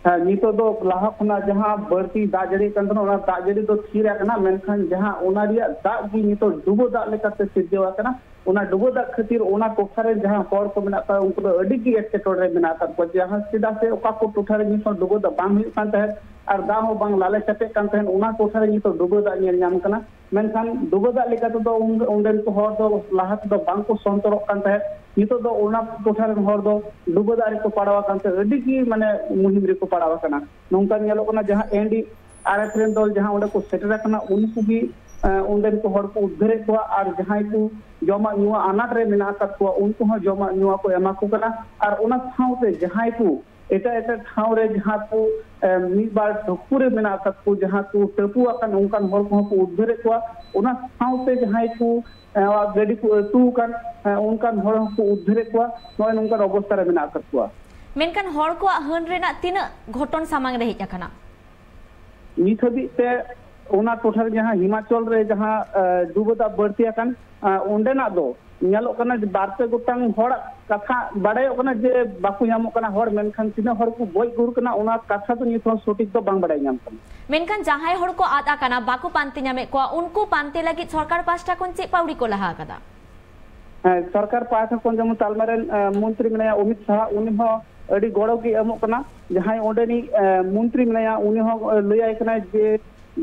ᱦᱮᱸ, ᱱᱤᱛᱚᱜ ᱫᱚ ᱞᱟᱦᱟ ᱠᱷᱚᱱᱟᱜ ᱡᱟᱦᱟᱸ ᱵᱟᱹᱲᱛᱤ ᱫᱟᱜ ᱡᱟᱹᱲᱤ ᱠᱟᱱ ᱛᱟᱦᱮᱱᱟ, ᱚᱱᱟ ᱫᱟᱜ ᱡᱟᱹᱲᱤ ᱫᱚ ᱛᱷᱤᱨ ᱟᱠᱟᱱᱟ, ᱢᱮᱱᱠᱷᱟᱱ ᱡᱟᱦᱟᱸ ᱚᱱᱟ ᱨᱮᱭᱟᱜ ᱫᱟᱜ ᱜᱮ ᱱᱤᱛᱚᱜ ᱰᱩᱵᱟᱹ ᱫᱟᱜ ᱞᱮᱠᱟᱛᱮ ᱥᱤᱨᱡᱟᱹᱣ ᱟᱠᱟᱱᱟ᱾ ᱚᱱᱟ ᱰᱩᱵᱟᱹ ᱫᱟᱜ ᱠᱷᱟᱹᱛᱤᱨ ᱚᱱᱟ ᱴᱚᱴᱷᱟ ᱨᱮ ᱡᱟᱦᱟᱸ ᱦᱚᱲ ᱠᱚ ᱢᱮᱱᱟᱜ ᱠᱚᱣᱟ, ᱩᱱᱠᱩ ᱫᱚ ᱟᱹᱰᱤ ᱜᱮ ᱮᱴᱠᱮᱴᱚᱬᱮ ᱨᱮ ᱢᱮᱱᱟᱜ ᱟᱠᱟᱫ ᱠᱚᱣᱟ᱾ ᱡᱟᱦᱟᱸ, ᱪᱮᱫᱟᱜ ᱥᱮ ᱚᱠᱟ ᱠᱚ ᱴᱚᱴᱷᱟ ᱨᱮ ᱱᱤᱛ ᱦᱚᱸ ᱰᱩᱵᱟᱹ ᱫᱟᱜ ᱵᱟᱝ ᱦᱩᱭᱩᱜ ᱠᱟᱱ ᱛᱟᱦᱮᱸᱫ ᱟᱨ ᱫᱟᱜ ᱦᱚᱸ ᱵᱟᱝ ᱞᱟᱞᱮ ᱪᱟᱯᱮᱜ ᱠᱟᱱ ᱛᱟᱦᱮᱸᱫ, ᱚᱱᱟ ᱴᱚᱴᱷᱟ ᱨᱮ ᱱᱤᱛᱚᱜ ᱰᱩᱵᱟᱹ ᱫᱟᱜ ᱧᱮᱞ ᱧᱟᱢ ᱠᱟᱱᱟ᱾ ᱢᱮᱱᱠᱷᱟᱱ ᱰᱩᱵᱟᱹ ᱫᱟᱜ ᱞᱮᱠᱟ ᱛᱮᱫᱚ ᱩᱱ-, ᱚᱸᱰᱮᱱ ᱠᱚ ᱦᱚᱲ ᱫᱚ ᱞᱟᱦᱟ ᱛᱮᱫᱚ ᱵᱟᱝ ᱠᱚ ᱥᱚᱱᱛᱚᱨᱚᱜ ᱠᱟᱱ ᱛᱟᱦᱮᱸᱫ᱾ ᱱᱤᱛᱚᱜ ᱫᱚ ᱚᱱᱟ ᱴᱚᱴᱷᱟ ᱨᱮᱱ ᱦᱚᱲ ᱫᱚ ᱰᱩᱵᱟᱹ ᱫᱟᱜ ᱨᱮᱠᱚ ᱯᱟᱲᱟᱣ ᱟᱠᱟᱱ ᱛᱮ ᱟᱹᱰᱤ ᱜᱮ, ᱢᱟᱱᱮ, ᱢᱩᱦᱤᱢ ᱨᱮᱠᱚ ᱯᱟᱲᱟᱣ ᱟᱠᱟᱱᱟ᱾ ᱱᱚᱝᱠᱟ ᱧᱮᱞᱚᱜ ᱠᱟᱱᱟ, ᱡᱟᱦᱟᱸ ᱮᱱ ᱰᱤ ᱟᱨ ᱮᱯᱷ ᱨᱮᱱ ᱫᱚᱞ ᱡᱟᱦᱟᱸ ᱚᱸᱰᱮ ᱠᱚ ᱥᱮᱴᱮᱨ ᱟᱠᱟᱱᱟ, ᱩᱱᱠᱩ ᱜᱮ, ᱮ, ᱚᱸᱰᱮᱱ ᱠᱚ ᱦᱚᱲ ᱠᱚ ᱩᱫᱽᱫᱷᱟᱹᱨᱮᱫ ᱠᱚᱣᱟ ᱟᱨ ᱡᱟᱦᱟᱸᱭ ᱠᱚ ᱡᱚᱢᱟᱜ ᱧᱩᱣᱟᱜ ᱟᱱᱟᱴ ᱨᱮ ᱢᱮᱱᱟᱜ ᱟᱠᱟᱫ ᱠᱚᱣᱟ, ᱩᱱᱠᱩ ᱦᱚᱸ ᱡᱚᱢᱟᱜ ᱧᱩᱣᱟᱜ ᱠᱚ ᱮᱢᱟ ᱠᱚ ᱠᱟᱱᱟ᱾ ᱟᱨ ᱚᱱᱟ ᱥᱟᱶᱛᱮ ᱡᱟᱦᱟᱸᱭ ᱠᱚ ᱮᱴᱟᱜ ᱮᱴᱟᱜ ᱴᱷᱟᱶ ᱨᱮ ᱡᱟᱦᱟᱸ ᱠᱚ, ᱮ, ᱢᱤᱫ ᱵᱟᱨ ᱰᱷᱟᱹᱠᱩ ᱨᱮ ᱢᱮᱱᱟᱜ ᱟᱠᱟᱫ ᱠᱚ, ᱡᱟᱦᱟᱸ ᱠᱚ ᱴᱟᱹᱯᱩ ᱟᱠᱟᱱ, ᱚᱱᱠᱟᱱ ᱦᱚᱲ ᱠᱚᱦᱚᱸ ᱠᱚ ᱩᱫᱽᱫᱷᱟᱹᱨᱮᱫ ᱠᱚᱣᱟ᱾ ᱚᱱᱟ ᱥᱟᱶᱛᱮ ᱡᱟᱦᱟᱸᱭ ᱠᱚ, ᱮ, ᱜᱟᱹᱰᱤ ᱠᱚ ᱟᱹᱛᱩ ᱟᱠᱟᱱ, ᱮ, ᱚᱱᱠᱟᱱ ᱦᱚᱲ ᱦᱚᱸᱠᱚ ᱩᱫᱽᱫᱷᱟᱹᱨᱮᱫ ᱠᱚᱣᱟ᱾ ᱱᱚᱜᱼᱚᱭ ᱱᱚᱝᱠᱟᱱ ᱚᱵᱚᱥᱛᱟ ᱨᱮ ᱢᱮᱱᱟᱜ ᱟᱠᱟᱫ ᱠᱚᱣᱟ᱾ ᱢᱮᱱᱠᱷᱟᱱ ᱦᱚᱲ ᱠᱚᱣᱟᱜ ᱦᱟᱹᱱ ᱨᱮᱱᱟᱜ ᱛᱤᱱᱟᱹᱜ ᱜᱷᱚᱴᱚᱱ ᱥᱟᱢᱟᱝ ᱨᱮ ᱦᱮᱡ ᱟᱠᱟᱱᱟ? ᱱᱤᱛ ᱦᱟᱹᱵᱤᱡ ᱛᱮ ᱚᱱᱟ ᱴᱚᱴᱷᱟ ᱨᱮ ᱡᱟᱦᱟᱸ ᱦᱤᱢᱟᱪᱚᱞ ᱨᱮ ᱡᱟᱦᱟᱸ, ᱮ, ᱰᱩᱵᱟᱹ ᱫᱟᱜ ᱵᱟᱹᱲᱛᱤ ᱟᱠᱟᱱ, ᱮ, ᱚᱸᱰᱮᱱᱟᱜ ᱫᱚ ᱧᱮᱞᱚᱜ ᱠᱟᱱᱟ ᱡᱮ ᱵᱟᱨ ᱯᱮ ᱜᱚᱴᱟᱝ ᱦᱚᱲᱟᱜ ᱠᱟᱛᱷᱟ ᱵᱟᱲᱟᱭᱚᱜ ᱠᱟᱱᱟ ᱡᱮ ᱵᱟᱠᱚ ᱧᱟᱢᱚᱜ ᱠᱟᱱᱟ ᱦᱚᱲ, ᱢᱮᱱᱠᱷᱟᱱ ᱛᱤᱱᱟᱹᱜ ᱦᱚᱲ ᱠᱚ ᱜᱚᱡ ᱜᱩᱨ ᱠᱟᱱᱟ, ᱚᱱᱟ ᱠᱟᱛᱷᱟ ᱫᱚ ᱱᱤᱛ ᱦᱚᱸ ᱥᱚᱴᱷᱤᱠ ᱫᱚ ᱵᱟᱝ ᱵᱟᱲᱟᱭ ᱧᱟᱢ ᱠᱟᱱᱟ᱾ ᱢᱮᱱᱠᱷᱟᱱ ᱡᱟᱦᱟᱸᱭ ᱦᱚᱲ ᱠᱚ ᱟᱫ ᱟᱠᱟᱱᱟ, ᱵᱟᱠᱚ ᱯᱟᱱᱛᱮ ᱧᱟᱢᱮᱫ ᱠᱚᱣᱟ, ᱩᱱᱠᱩ ᱯᱟᱱᱛᱮ ᱞᱟᱹᱜᱤᱫ ᱥᱚᱨᱠᱟᱨ ᱯᱟᱦᱴᱟ ᱠᱷᱚᱱ ᱪᱮᱫ ᱯᱟᱹᱣᱲᱤ ᱠᱚ ᱞᱟᱦᱟ ᱟᱠᱟᱫᱟ? ᱦᱮᱸ, ᱥᱚᱨᱠᱟᱨ ᱯᱟᱦᱴᱟ ᱠᱷᱚᱱ ᱡᱮᱢᱚᱱ ᱛᱟᱞᱢᱟ ᱨᱮᱱ, ᱮ, ᱢᱚᱱᱛᱨᱤ ᱢᱮᱱᱟᱭᱟ ᱚᱢᱤᱛ ᱥᱟᱦᱟ, ᱩᱱᱤ ᱦᱚᱸ ᱟᱹᱰᱤ ᱜᱚᱲᱚ ᱜᱮ ᱮᱢᱚᱜ ᱠᱟᱱᱟ᱾ ᱡᱟᱦᱟᱸᱭ ᱚᱸᱰᱮᱱᱤᱡ, ᱮ, ᱢᱚᱱᱛᱨᱤ ᱢᱮᱱᱟᱭᱟ, ᱩᱱᱤ ᱦᱚᱸ, ᱮ, ᱞᱟᱹᱭᱟᱭ ᱠᱟᱱᱟᱭ ᱡᱮ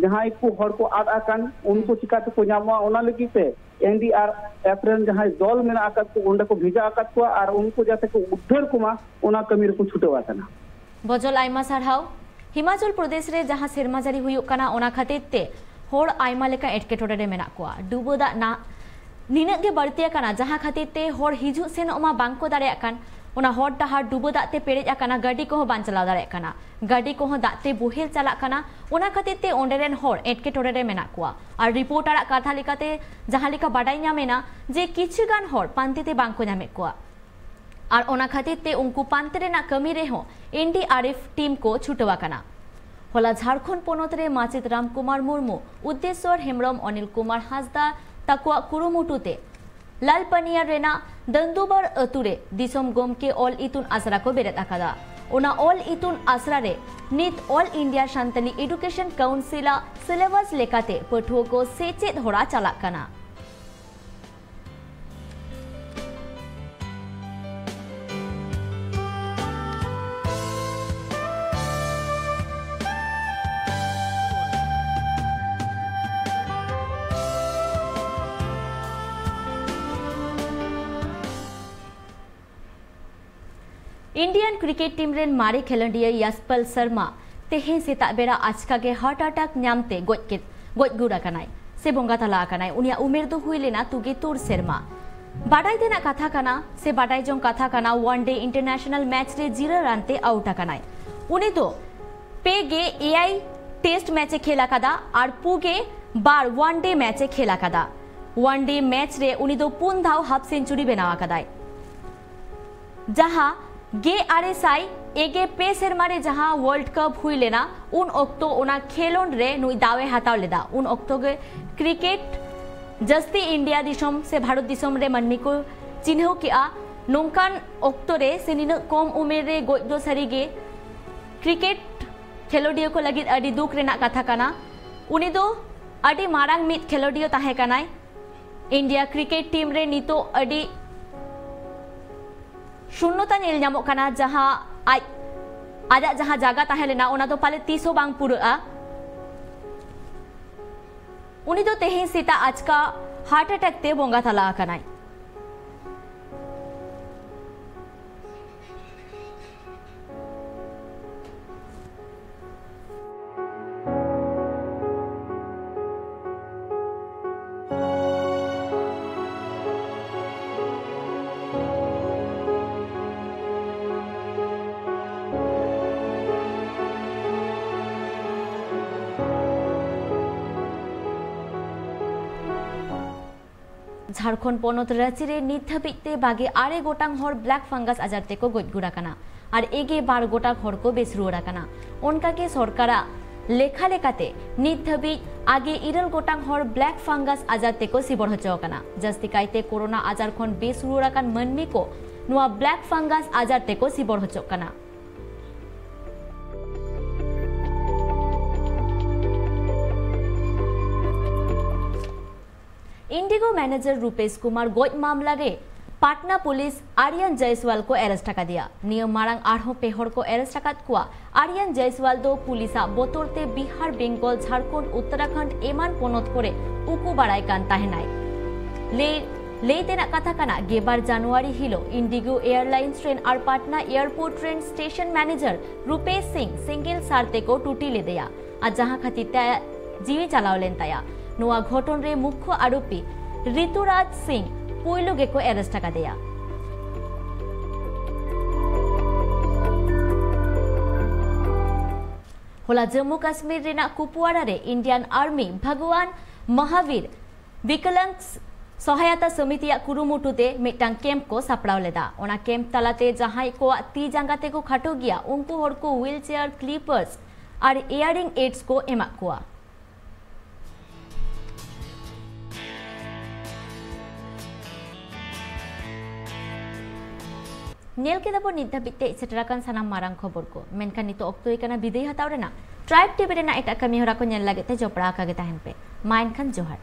ᱡᱟᱦᱟᱸᱭ ᱠᱚ ᱦᱚᱲ ᱠᱚ ᱟᱫ ᱟᱠᱟᱱ, ᱩᱱᱠᱩ ᱪᱤᱠᱟ ᱛᱮᱠᱚ ᱧᱟᱢᱚᱜᱼᱟ, ᱚᱱᱟ ᱞᱟᱹᱜᱤᱫ ᱛᱮ ᱮᱱ ᱰᱤ ᱟᱨ ᱮᱯᱷ ᱨᱮᱱ ᱡᱟᱦᱟᱸᱭ ᱫᱚᱞ ᱢᱮᱱᱟᱜ ᱟᱠᱟᱫ ᱠᱚ, ᱚᱸᱰᱮ ᱠᱚ ᱵᱷᱮᱡᱟ ᱟᱠᱟᱫ ᱠᱚᱣᱟ ᱟᱨ ᱩᱱᱠᱩ ᱡᱟᱛᱮ ᱠᱚ ᱩᱫᱽᱫᱷᱟᱹᱨ ᱠᱚᱢᱟ, ᱚᱱᱟ ᱠᱟᱹᱢᱤ ᱨᱮᱠᱚ ᱪᱷᱩᱴᱟᱹᱣ ᱟᱠᱟᱱᱟ᱾ ᱵᱚᱡᱚᱞ, ᱟᱭᱢᱟ ᱥᱟᱨᱦᱟᱣ᱾ ᱦᱤᱢᱟᱪᱚᱞ ᱯᱨᱚᱫᱮᱥ ᱨᱮ ᱡᱟᱦᱟᱸ ᱥᱮᱨᱢᱟ ᱡᱟᱹᱲᱤ ᱦᱩᱭᱩᱜ ᱠᱟᱱᱟ, ᱚᱱᱟ ᱠᱷᱟᱹᱛᱤᱨ ᱛᱮ ᱦᱚᱲ ᱟᱭᱢᱟ ᱞᱮᱠᱟ ᱮᱴᱠᱮᱴᱚᱬᱮ ᱨᱮ ᱢᱮᱱᱟᱜ ᱠᱚᱣᱟ᱾ ᱰᱩᱵᱟᱹ ᱫᱟᱜ ᱱᱟ-, ᱱᱤᱱᱟᱹᱜ ᱜᱮ ᱵᱟᱹᱲᱛᱤ ᱟᱠᱟᱱᱟ, ᱡᱟᱦᱟᱸ ᱠᱷᱟᱹᱛᱤᱨ ᱛᱮ ᱦᱚᱲ ᱦᱤᱡᱩᱜ ᱥᱮᱱᱚᱜ ᱢᱟ ᱵᱟᱝ ᱠᱚ ᱫᱟᱲᱮᱭᱟᱜ ᱠᱟᱱ, ᱚᱱᱟ ᱦᱚᱨ ᱰᱟᱦᱟᱨ ᱰᱩᱵᱟᱹ ᱫᱟᱜ ᱛᱮ ᱯᱮᱨᱮᱡ ᱟᱠᱟᱱᱟ, ᱜᱟᱹᱰᱤ ᱠᱚᱦᱚᱸ ᱵᱟᱝ ᱪᱟᱞᱟᱣ ᱫᱟᱲᱮᱭᱟᱜ ᱠᱟᱱᱟ, ᱜᱟᱹᱰᱤ ᱠᱚᱦᱚᱸ ᱫᱟᱜ ᱛᱮ ᱵᱚᱦᱮᱞ ᱪᱟᱞᱟᱜ ᱠᱟᱱᱟ᱾ ᱚᱱᱟ ᱠᱷᱟᱹᱛᱤᱨ ᱛᱮ ᱚᱸᱰᱮ ᱨᱮᱱ ᱦᱚᱲ ᱮᱴᱠᱮᱴᱚᱬᱮ ᱨᱮ ᱢᱮᱱᱟᱜ ᱠᱚᱣᱟ᱾ ᱟᱨ ᱨᱤᱯᱳᱨᱴᱟᱨᱟᱜ ᱠᱟᱛᱷᱟ ᱞᱮᱠᱟᱛᱮ ᱡᱟᱦᱟᱸ ᱞᱮᱠᱟ ᱵᱟᱰᱟᱭ ᱧᱟᱢ ᱮᱱᱟ ᱡᱮ ᱠᱤᱪᱷᱩ ᱜᱟᱱ ᱦᱚᱲ ᱯᱟᱱᱛᱮ ᱛᱮ ᱵᱟᱝ ᱠᱚ ᱧᱟᱢᱮᱫ ᱠᱚᱣᱟ, ᱟᱨ ᱚᱱᱟ ᱠᱷᱟᱹᱛᱤᱨ ᱛᱮ ᱩᱱᱠᱩ ᱯᱟᱱᱛᱮ ᱨᱮᱱᱟᱜ ᱠᱟᱹᱢᱤ ᱨᱮᱦᱚᱸ ᱮᱱ ᱰᱤ ᱟᱨ ᱮᱯᱷ ᱴᱤᱢ ᱠᱚ ᱪᱷᱩᱴᱟᱹᱣ ᱟᱠᱟᱱᱟ᱾ ᱦᱚᱞᱟ ᱡᱷᱟᱲᱠᱷᱚᱸᱰ ᱯᱚᱱᱚᱛ ᱨᱮ ᱢᱟᱪᱮᱛ ᱨᱟᱢ ᱠᱩᱢᱟᱨ ᱢᱩᱨᱢᱩ, ᱩᱫᱽᱫᱮᱥᱣᱚᱨ ᱦᱮᱢᱵᱽᱨᱚᱢ, ᱚᱱᱤᱞ ᱠᱩᱢᱟᱨ ᱦᱟᱸᱥᱫᱟ ᱛᱟᱠᱚᱣᱟᱜ ᱠᱩᱨᱩᱢᱩᱴᱩ ᱛᱮ ᱞᱟᱞᱯᱟᱱᱤᱭᱟ ᱨᱮᱱᱟᱜ ᱫᱟᱹᱱᱫᱩᱵᱟᱲ ᱟᱹᱛᱩ ᱨᱮ ᱫᱤᱥᱚᱢ ᱜᱚᱢᱠᱮ ᱚᱞ ᱤᱛᱩᱱ ᱟᱥᱲᱟ ᱠᱚ ᱵᱮᱨᱮᱫ ᱟᱠᱟᱫᱟ᱾ ᱚᱱᱟ ᱚᱞ ᱤᱛᱩᱱ ᱟᱥᱲᱟ ᱨᱮ ᱱᱤᱛ All India Santali Education Council ᱟᱜ syllabus ᱞᱮᱠᱟᱛᱮ ᱯᱟᱹᱴᱷᱩᱣᱟᱹ ᱠᱚ ᱥᱮᱪᱮᱫ ᱦᱚᱨᱟ ᱪᱟᱞᱟᱜ ᱠᱟᱱᱟ᱾ Indian cricket team ᱨᱮᱱ ᱢᱟᱨᱮ ᱠᱷᱮᱞᱳᱰᱤᱭᱟᱹ ᱭᱟᱥᱯᱟᱞ ᱥᱟᱨᱢᱟ ᱛᱮᱦᱮᱧ ᱥᱮᱛᱟᱜ ᱵᱮᱲᱟ ᱟᱪᱠᱟ ᱜᱮ heart attack ᱧᱟᱢ ᱛᱮ ᱜᱚᱡ ᱠᱮᱫ, ᱜᱚᱡ ᱜᱩᱨ ᱟᱠᱟᱱᱟᱭ ᱥᱮ ᱵᱚᱸᱜᱟ ᱛᱟᱞᱟ ᱟᱠᱟᱱᱟᱭ᱾ ᱩᱱᱤᱭᱟᱜ ᱩᱢᱮᱨ ᱫᱚ ᱦᱩᱭ ᱞᱮᱱᱟ ᱛᱩᱜᱮ ᱛᱩᱨ ᱥᱮᱨᱢᱟ᱾ ᱵᱟᱰᱟᱭ ᱛᱮᱱᱟᱜ ᱠᱟᱛᱷᱟ ᱠᱟᱱᱟ ᱥᱮ ᱵᱟᱰᱟᱭ ᱡᱚᱝ ᱠᱟᱛᱷᱟ ᱠᱟᱱᱟ, one day international match ᱨᱮ ᱡᱤᱨᱟᱹ run ᱛᱮ out ᱟᱠᱟᱱᱟᱭ᱾ ᱩᱱᱤ ᱫᱚ ᱯᱮ ᱜᱮ ᱮᱭᱟᱭ test match ᱮ ᱠᱷᱮᱞ ᱟᱠᱟᱫᱟ ᱟᱨ ᱯᱩᱜᱮ ᱵᱟᱨ one day match ᱮ ᱠᱷᱮᱞ ᱟᱠᱟᱫᱟ᱾ One day match ᱨᱮ ᱩᱱᱤ ᱫᱚ ᱯᱩᱱ ᱫᱷᱟᱣ half century ᱵᱮᱱᱟᱣ ᱟᱠᱟᱫᱟᱭ, ᱡᱟᱦᱟᱸ ᱜᱮᱞ ᱟᱨᱮ ᱥᱟᱭ ᱮᱭᱟᱭ ᱜᱮᱞ ᱯᱮ ᱥᱮᱨᱢᱟ ᱨᱮ ᱡᱟᱦᱟᱸ World Cup ᱦᱩᱭ ᱞᱮᱱᱟ, ᱩᱱ ᱚᱠᱛᱚ ᱚᱱᱟ ᱠᱷᱮᱞᱳᱰ ᱨᱮ ᱱᱩᱭ ᱫᱟᱣ ᱮ ᱦᱟᱛᱟᱣ ᱞᱮᱫᱟ᱾ ᱩᱱ ᱚᱠᱛᱚ ᱜᱮ ᱠᱨᱤᱠᱮᱴ ᱡᱟᱹᱥᱛᱤ ᱤᱱᱰᱤᱭᱟ ᱫᱤᱥᱚᱢ ᱥᱮ ᱵᱷᱟᱨᱚᱛ ᱫᱤᱥᱚᱢ ᱨᱮ ᱢᱟᱹᱱᱢᱤ ᱠᱚ ᱪᱤᱱᱦᱟᱹᱣ ᱠᱮᱜᱼᱟ᱾ ᱱᱚᱝᱠᱟᱱ ᱚᱠᱛᱚ ᱨᱮ ᱥᱮ ᱱᱤᱱᱟᱹᱜ ᱠᱚᱢ ᱩᱢᱮᱨ ᱨᱮ ᱜᱚᱡ ᱫᱚ ᱥᱟᱹᱨᱤᱜᱮ ᱠᱨᱤᱠᱮᱴ ᱠᱷᱮᱞᱳᱰᱤᱭᱟᱹ ᱠᱚ ᱞᱟᱹᱜᱤᱫ ᱟᱹᱰᱤ ᱫᱩᱠ ᱨᱮᱱᱟᱜ ᱠᱟᱛᱷᱟ ᱠᱟᱱᱟ᱾ ᱩᱱᱤ ᱫᱚ ᱟᱹᱰᱤ ᱢᱟᱨᱟᱝ ᱢᱤᱫ ᱠᱷᱮᱞᱳᱰᱤᱭᱟᱹ ᱛᱟᱦᱮᱸ ᱠᱟᱱᱟᱭ᱾ ᱤᱱᱰᱤᱭᱟ ᱠᱨᱤᱠᱮᱴ ᱴᱤᱢ ᱨᱮ ᱱᱤᱛᱚᱜ ᱟᱹᱰᱤ ᱥᱩᱱᱱᱚᱛᱟ ᱧᱮᱞ ᱧᱟᱢᱚᱜ ᱠᱟᱱᱟ, ᱡᱟᱦᱟᱸ ᱟᱡ, ᱟᱡᱟᱜ ᱡᱟᱦᱟᱸ ᱡᱟᱭᱜᱟ ᱛᱟᱦᱮᱸ ᱞᱮᱱᱟ, ᱚᱱᱟ ᱫᱚ ᱯᱟᱞᱮ ᱛᱤᱥ ᱦᱚᱸ ᱵᱟᱝ ᱯᱩᱨᱟᱹᱜᱼᱟ᱾ ᱩᱱᱤ ᱫᱚ ᱛᱮᱦᱮᱧ ᱥᱮᱛᱟᱜ ᱟᱪᱠᱟ heart attack ᱛᱮ ᱵᱚᱸᱜᱟ ᱛᱟᱞᱟ ᱟᱠᱟᱱᱟᱭ᱾ ᱡᱷᱟᱲᱠᱷᱚᱸᱰ ᱯᱚᱱᱚᱛ ᱨᱟᱺᱪᱤ ᱨᱮ ᱱᱤᱛ ᱫᱷᱟᱹᱵᱤᱡ ᱛᱮ ᱵᱟᱜᱮ ᱟᱨᱮ ᱜᱚᱴᱟᱝ ᱦᱚᱲ ᱵᱞᱮᱠ ᱯᱷᱟᱝᱜᱟᱥ ᱟᱡᱟᱨ ᱛᱮᱠᱚ ᱜᱚᱡ ᱜᱩᱨ ᱟᱠᱟᱱᱟ ᱟᱨ ᱮᱜᱮ ᱵᱟᱨ ᱜᱚᱴᱟᱝ ᱦᱚᱲ ᱠᱚ ᱵᱮᱥ ᱨᱩᱣᱟᱹᱲ ᱟᱠᱟᱱᱟ᱾ ᱚᱱᱠᱟᱜᱮ ᱥᱚᱨᱠᱟᱨᱟᱜ ᱞᱮᱠᱷᱟ ᱞᱮᱠᱟᱛᱮ ᱱᱤᱛ ᱫᱷᱟᱹᱵᱤᱡ ᱟᱜᱮ ᱤᱨᱟᱹᱞ ᱜᱚᱴᱟᱝ ᱦᱚᱲ ᱵᱞᱮᱠ ᱯᱷᱟᱝᱜᱟᱥ ᱟᱡᱟᱨ ᱛᱮᱠᱚ ᱥᱤᱵᱚᱲ ᱦᱚᱪᱚ ᱟᱠᱟᱱᱟ᱾ ᱡᱟᱹᱥᱛᱤ ᱠᱟᱭᱛᱮ ᱠᱳᱨᱳᱱᱟ ᱟᱡᱟᱨ ᱠᱷᱚᱱ ᱵᱮᱥ ᱨᱩᱣᱟᱹᱲ ᱟᱠᱟᱱ ᱢᱟᱹᱱᱢᱤ ᱠᱚ ᱱᱚᱣᱟ ᱵᱞᱮᱠ ᱯᱷᱟᱝᱜᱟᱥ ᱟᱡᱟᱨ ᱛᱮᱠᱚ ᱥᱤᱵᱚᱲ ᱦᱚᱪᱚᱜ ᱠᱟᱱᱟ᱾ ᱤᱱᱰᱤᱜᱳ ᱢᱮᱱᱮᱡᱟᱨ ᱨᱩᱯᱮᱥ ᱠᱩᱢᱟᱨ ᱜᱚᱡ ᱢᱟᱢᱞᱟ ᱨᱮ ᱯᱟᱴᱱᱟ ᱯᱩᱞᱤᱥ ᱟᱨᱭᱟᱱ ᱡᱟᱭᱥᱣᱟᱞ ᱠᱚ ᱮᱨᱮᱥᱴ ᱟᱠᱟᱫᱮᱭᱟ᱾ ᱱᱤᱭᱟᱹ ᱢᱟᱲᱟᱝ ᱟᱨᱦᱚᱸ ᱯᱮ ᱦᱚᱲ ᱠᱚ ᱮᱨᱮᱥᱴ ᱟᱠᱟᱫ ᱠᱚᱣᱟ᱾ ᱟᱨᱭᱟᱱ ᱡᱟᱭᱥᱣᱟᱞ ᱫᱚ ᱯᱩᱞᱤᱥᱟᱜ ᱵᱚᱛᱚᱨ ᱛᱮ ᱵᱤᱦᱟᱨ, ᱵᱮᱝᱜᱚᱞ, ᱡᱷᱟᱲᱠᱷᱚᱸᱰ, ᱩᱛᱛᱚᱨᱟᱠᱷᱚᱸᱰ ᱮᱢᱟᱱ ᱯᱚᱱᱚᱛ ᱠᱚᱨᱮ ᱩᱠᱩ ᱵᱟᱲᱟᱭ ᱠᱟᱱ ᱛᱟᱦᱮᱱᱟᱭ᱾ ᱞᱟᱹᱭ ᱞᱟᱹᱭ ᱛᱮᱱᱟᱜ ᱠᱟᱛᱷᱟ ᱠᱟᱱᱟ, ᱜᱮᱞᱵᱟᱨ ᱡᱟᱱᱩᱣᱟᱨᱤ ᱦᱤᱞᱳᱜ ᱤᱱᱰᱤᱜᱳ ᱮᱭᱟᱨᱞᱟᱭᱤᱱᱥ ᱨᱮᱱ ᱟᱨ ᱯᱟᱴᱱᱟ ᱮᱭᱟᱨᱯᱳᱨᱴ ᱨᱮᱱ ᱥᱴᱮᱥᱚᱱ ᱢᱮᱱᱮᱡᱟᱨ ᱨᱩᱯᱮᱥ ᱥᱤᱝ ᱥᱮᱸᱜᱮᱞ ᱥᱟᱨ ᱛᱮᱠᱚ ᱴᱩᱴᱤ ᱞᱮᱫᱮᱭᱟ ᱟᱨ ᱡᱟᱦᱟᱸ ᱠᱷᱟᱹᱛᱤᱨ ᱛᱮ ᱟᱭᱟᱜ ᱡᱤᱣᱤ ᱪᱟᱞᱟᱣ ᱞᱮᱱ ᱛᱟᱭᱟ᱾ ᱱᱚᱣᱟ ᱜᱷᱚᱴᱚᱱ ᱨᱮ ᱢᱩᱠᱷᱭᱚ ᱟᱨᱳᱯᱤ ᱨᱤᱛᱩᱨᱟᱡᱽ ᱥᱤᱝ ᱯᱩᱭᱞᱩ ᱜᱮᱠᱚ ᱮᱨᱮᱥᱴ ᱟᱠᱟᱫᱮᱭᱟ᱾ ᱦᱚᱞᱟ ᱡᱚᱢᱢᱩ ᱠᱟᱥᱢᱤᱨ ᱨᱮᱱᱟᱜ ᱠᱩᱯᱣᱟᱲᱟ ᱨᱮ ᱤᱱᱰᱤᱭᱟᱱ ᱟᱨᱢᱤ ᱵᱷᱟᱜᱽᱣᱟᱱ ᱢᱟᱦᱟᱵᱤᱨ ᱵᱤᱠᱞᱟᱝᱜ ᱥᱚᱦᱟᱭᱟᱛᱟ ᱥᱚᱢᱤᱛᱤᱭᱟᱜ ᱠᱩᱨᱩᱢᱩᱴᱩ ᱛᱮ ᱢᱤᱫᱴᱟᱝ ᱠᱮᱢᱯ ᱠᱚ ᱥᱟᱯᱲᱟᱣ ᱞᱮᱫᱟ᱾ ᱚᱱᱟ ᱠᱮᱢᱯ ᱛᱟᱞᱟᱛᱮ ᱡᱟᱦᱟᱸᱭ ᱠᱚᱣᱟᱜ ᱛᱤ ᱡᱟᱸᱜᱟ ᱛᱮᱠᱚ ᱠᱷᱟᱴᱚ ᱜᱮᱭᱟ, ᱩᱱᱠᱩ ᱦᱚᱲ ᱠᱚ ᱦᱩᱭᱤᱞ ᱪᱮᱭᱟᱨ, ᱠᱞᱤᱯᱟᱨᱥ ᱟᱨ ᱤᱭᱟᱨᱤᱝ ᱮᱰᱥ ᱠᱚ ᱮᱢᱟᱜ ᱠᱚᱣᱟ᱾ ᱧᱮᱞ ᱠᱮᱫᱟ ᱵᱚᱱ ᱱᱤᱛ ᱫᱷᱟᱹᱵᱤᱡ ᱛᱮ ᱥᱮᱴᱮᱨ ᱟᱠᱟᱱ ᱥᱟᱱᱟᱢ ᱢᱟᱨᱟᱝ ᱠᱷᱚᱵᱚᱨ ᱠᱚ, ᱢᱮᱱᱠᱷᱟᱱ ᱱᱤᱛᱚᱜ ᱚᱠᱛᱚ ᱦᱩᱭ ᱠᱟᱱᱟ ᱵᱤᱫᱟᱹᱭ ᱦᱟᱛᱟᱣ ᱨᱮᱱᱟᱜ᱾ ᱴᱨᱟᱭᱤᱵᱽ ᱴᱤᱵᱷᱤ ᱨᱮᱱᱟᱜ ᱮᱴᱟᱜ ᱠᱟᱹᱢᱤ ᱦᱚᱨᱟ ᱠᱚ ᱧᱮᱞ ᱞᱟᱹᱜᱤᱫ ᱛᱮ ᱡᱚᱯᱲᱟᱣ ᱟᱠᱟ ᱜᱮ ᱛᱟᱦᱮᱱ ᱯᱮ᱾ ᱢᱟ ᱮᱱᱠᱷᱟᱱ ᱡᱚᱦᱟᱨ᱾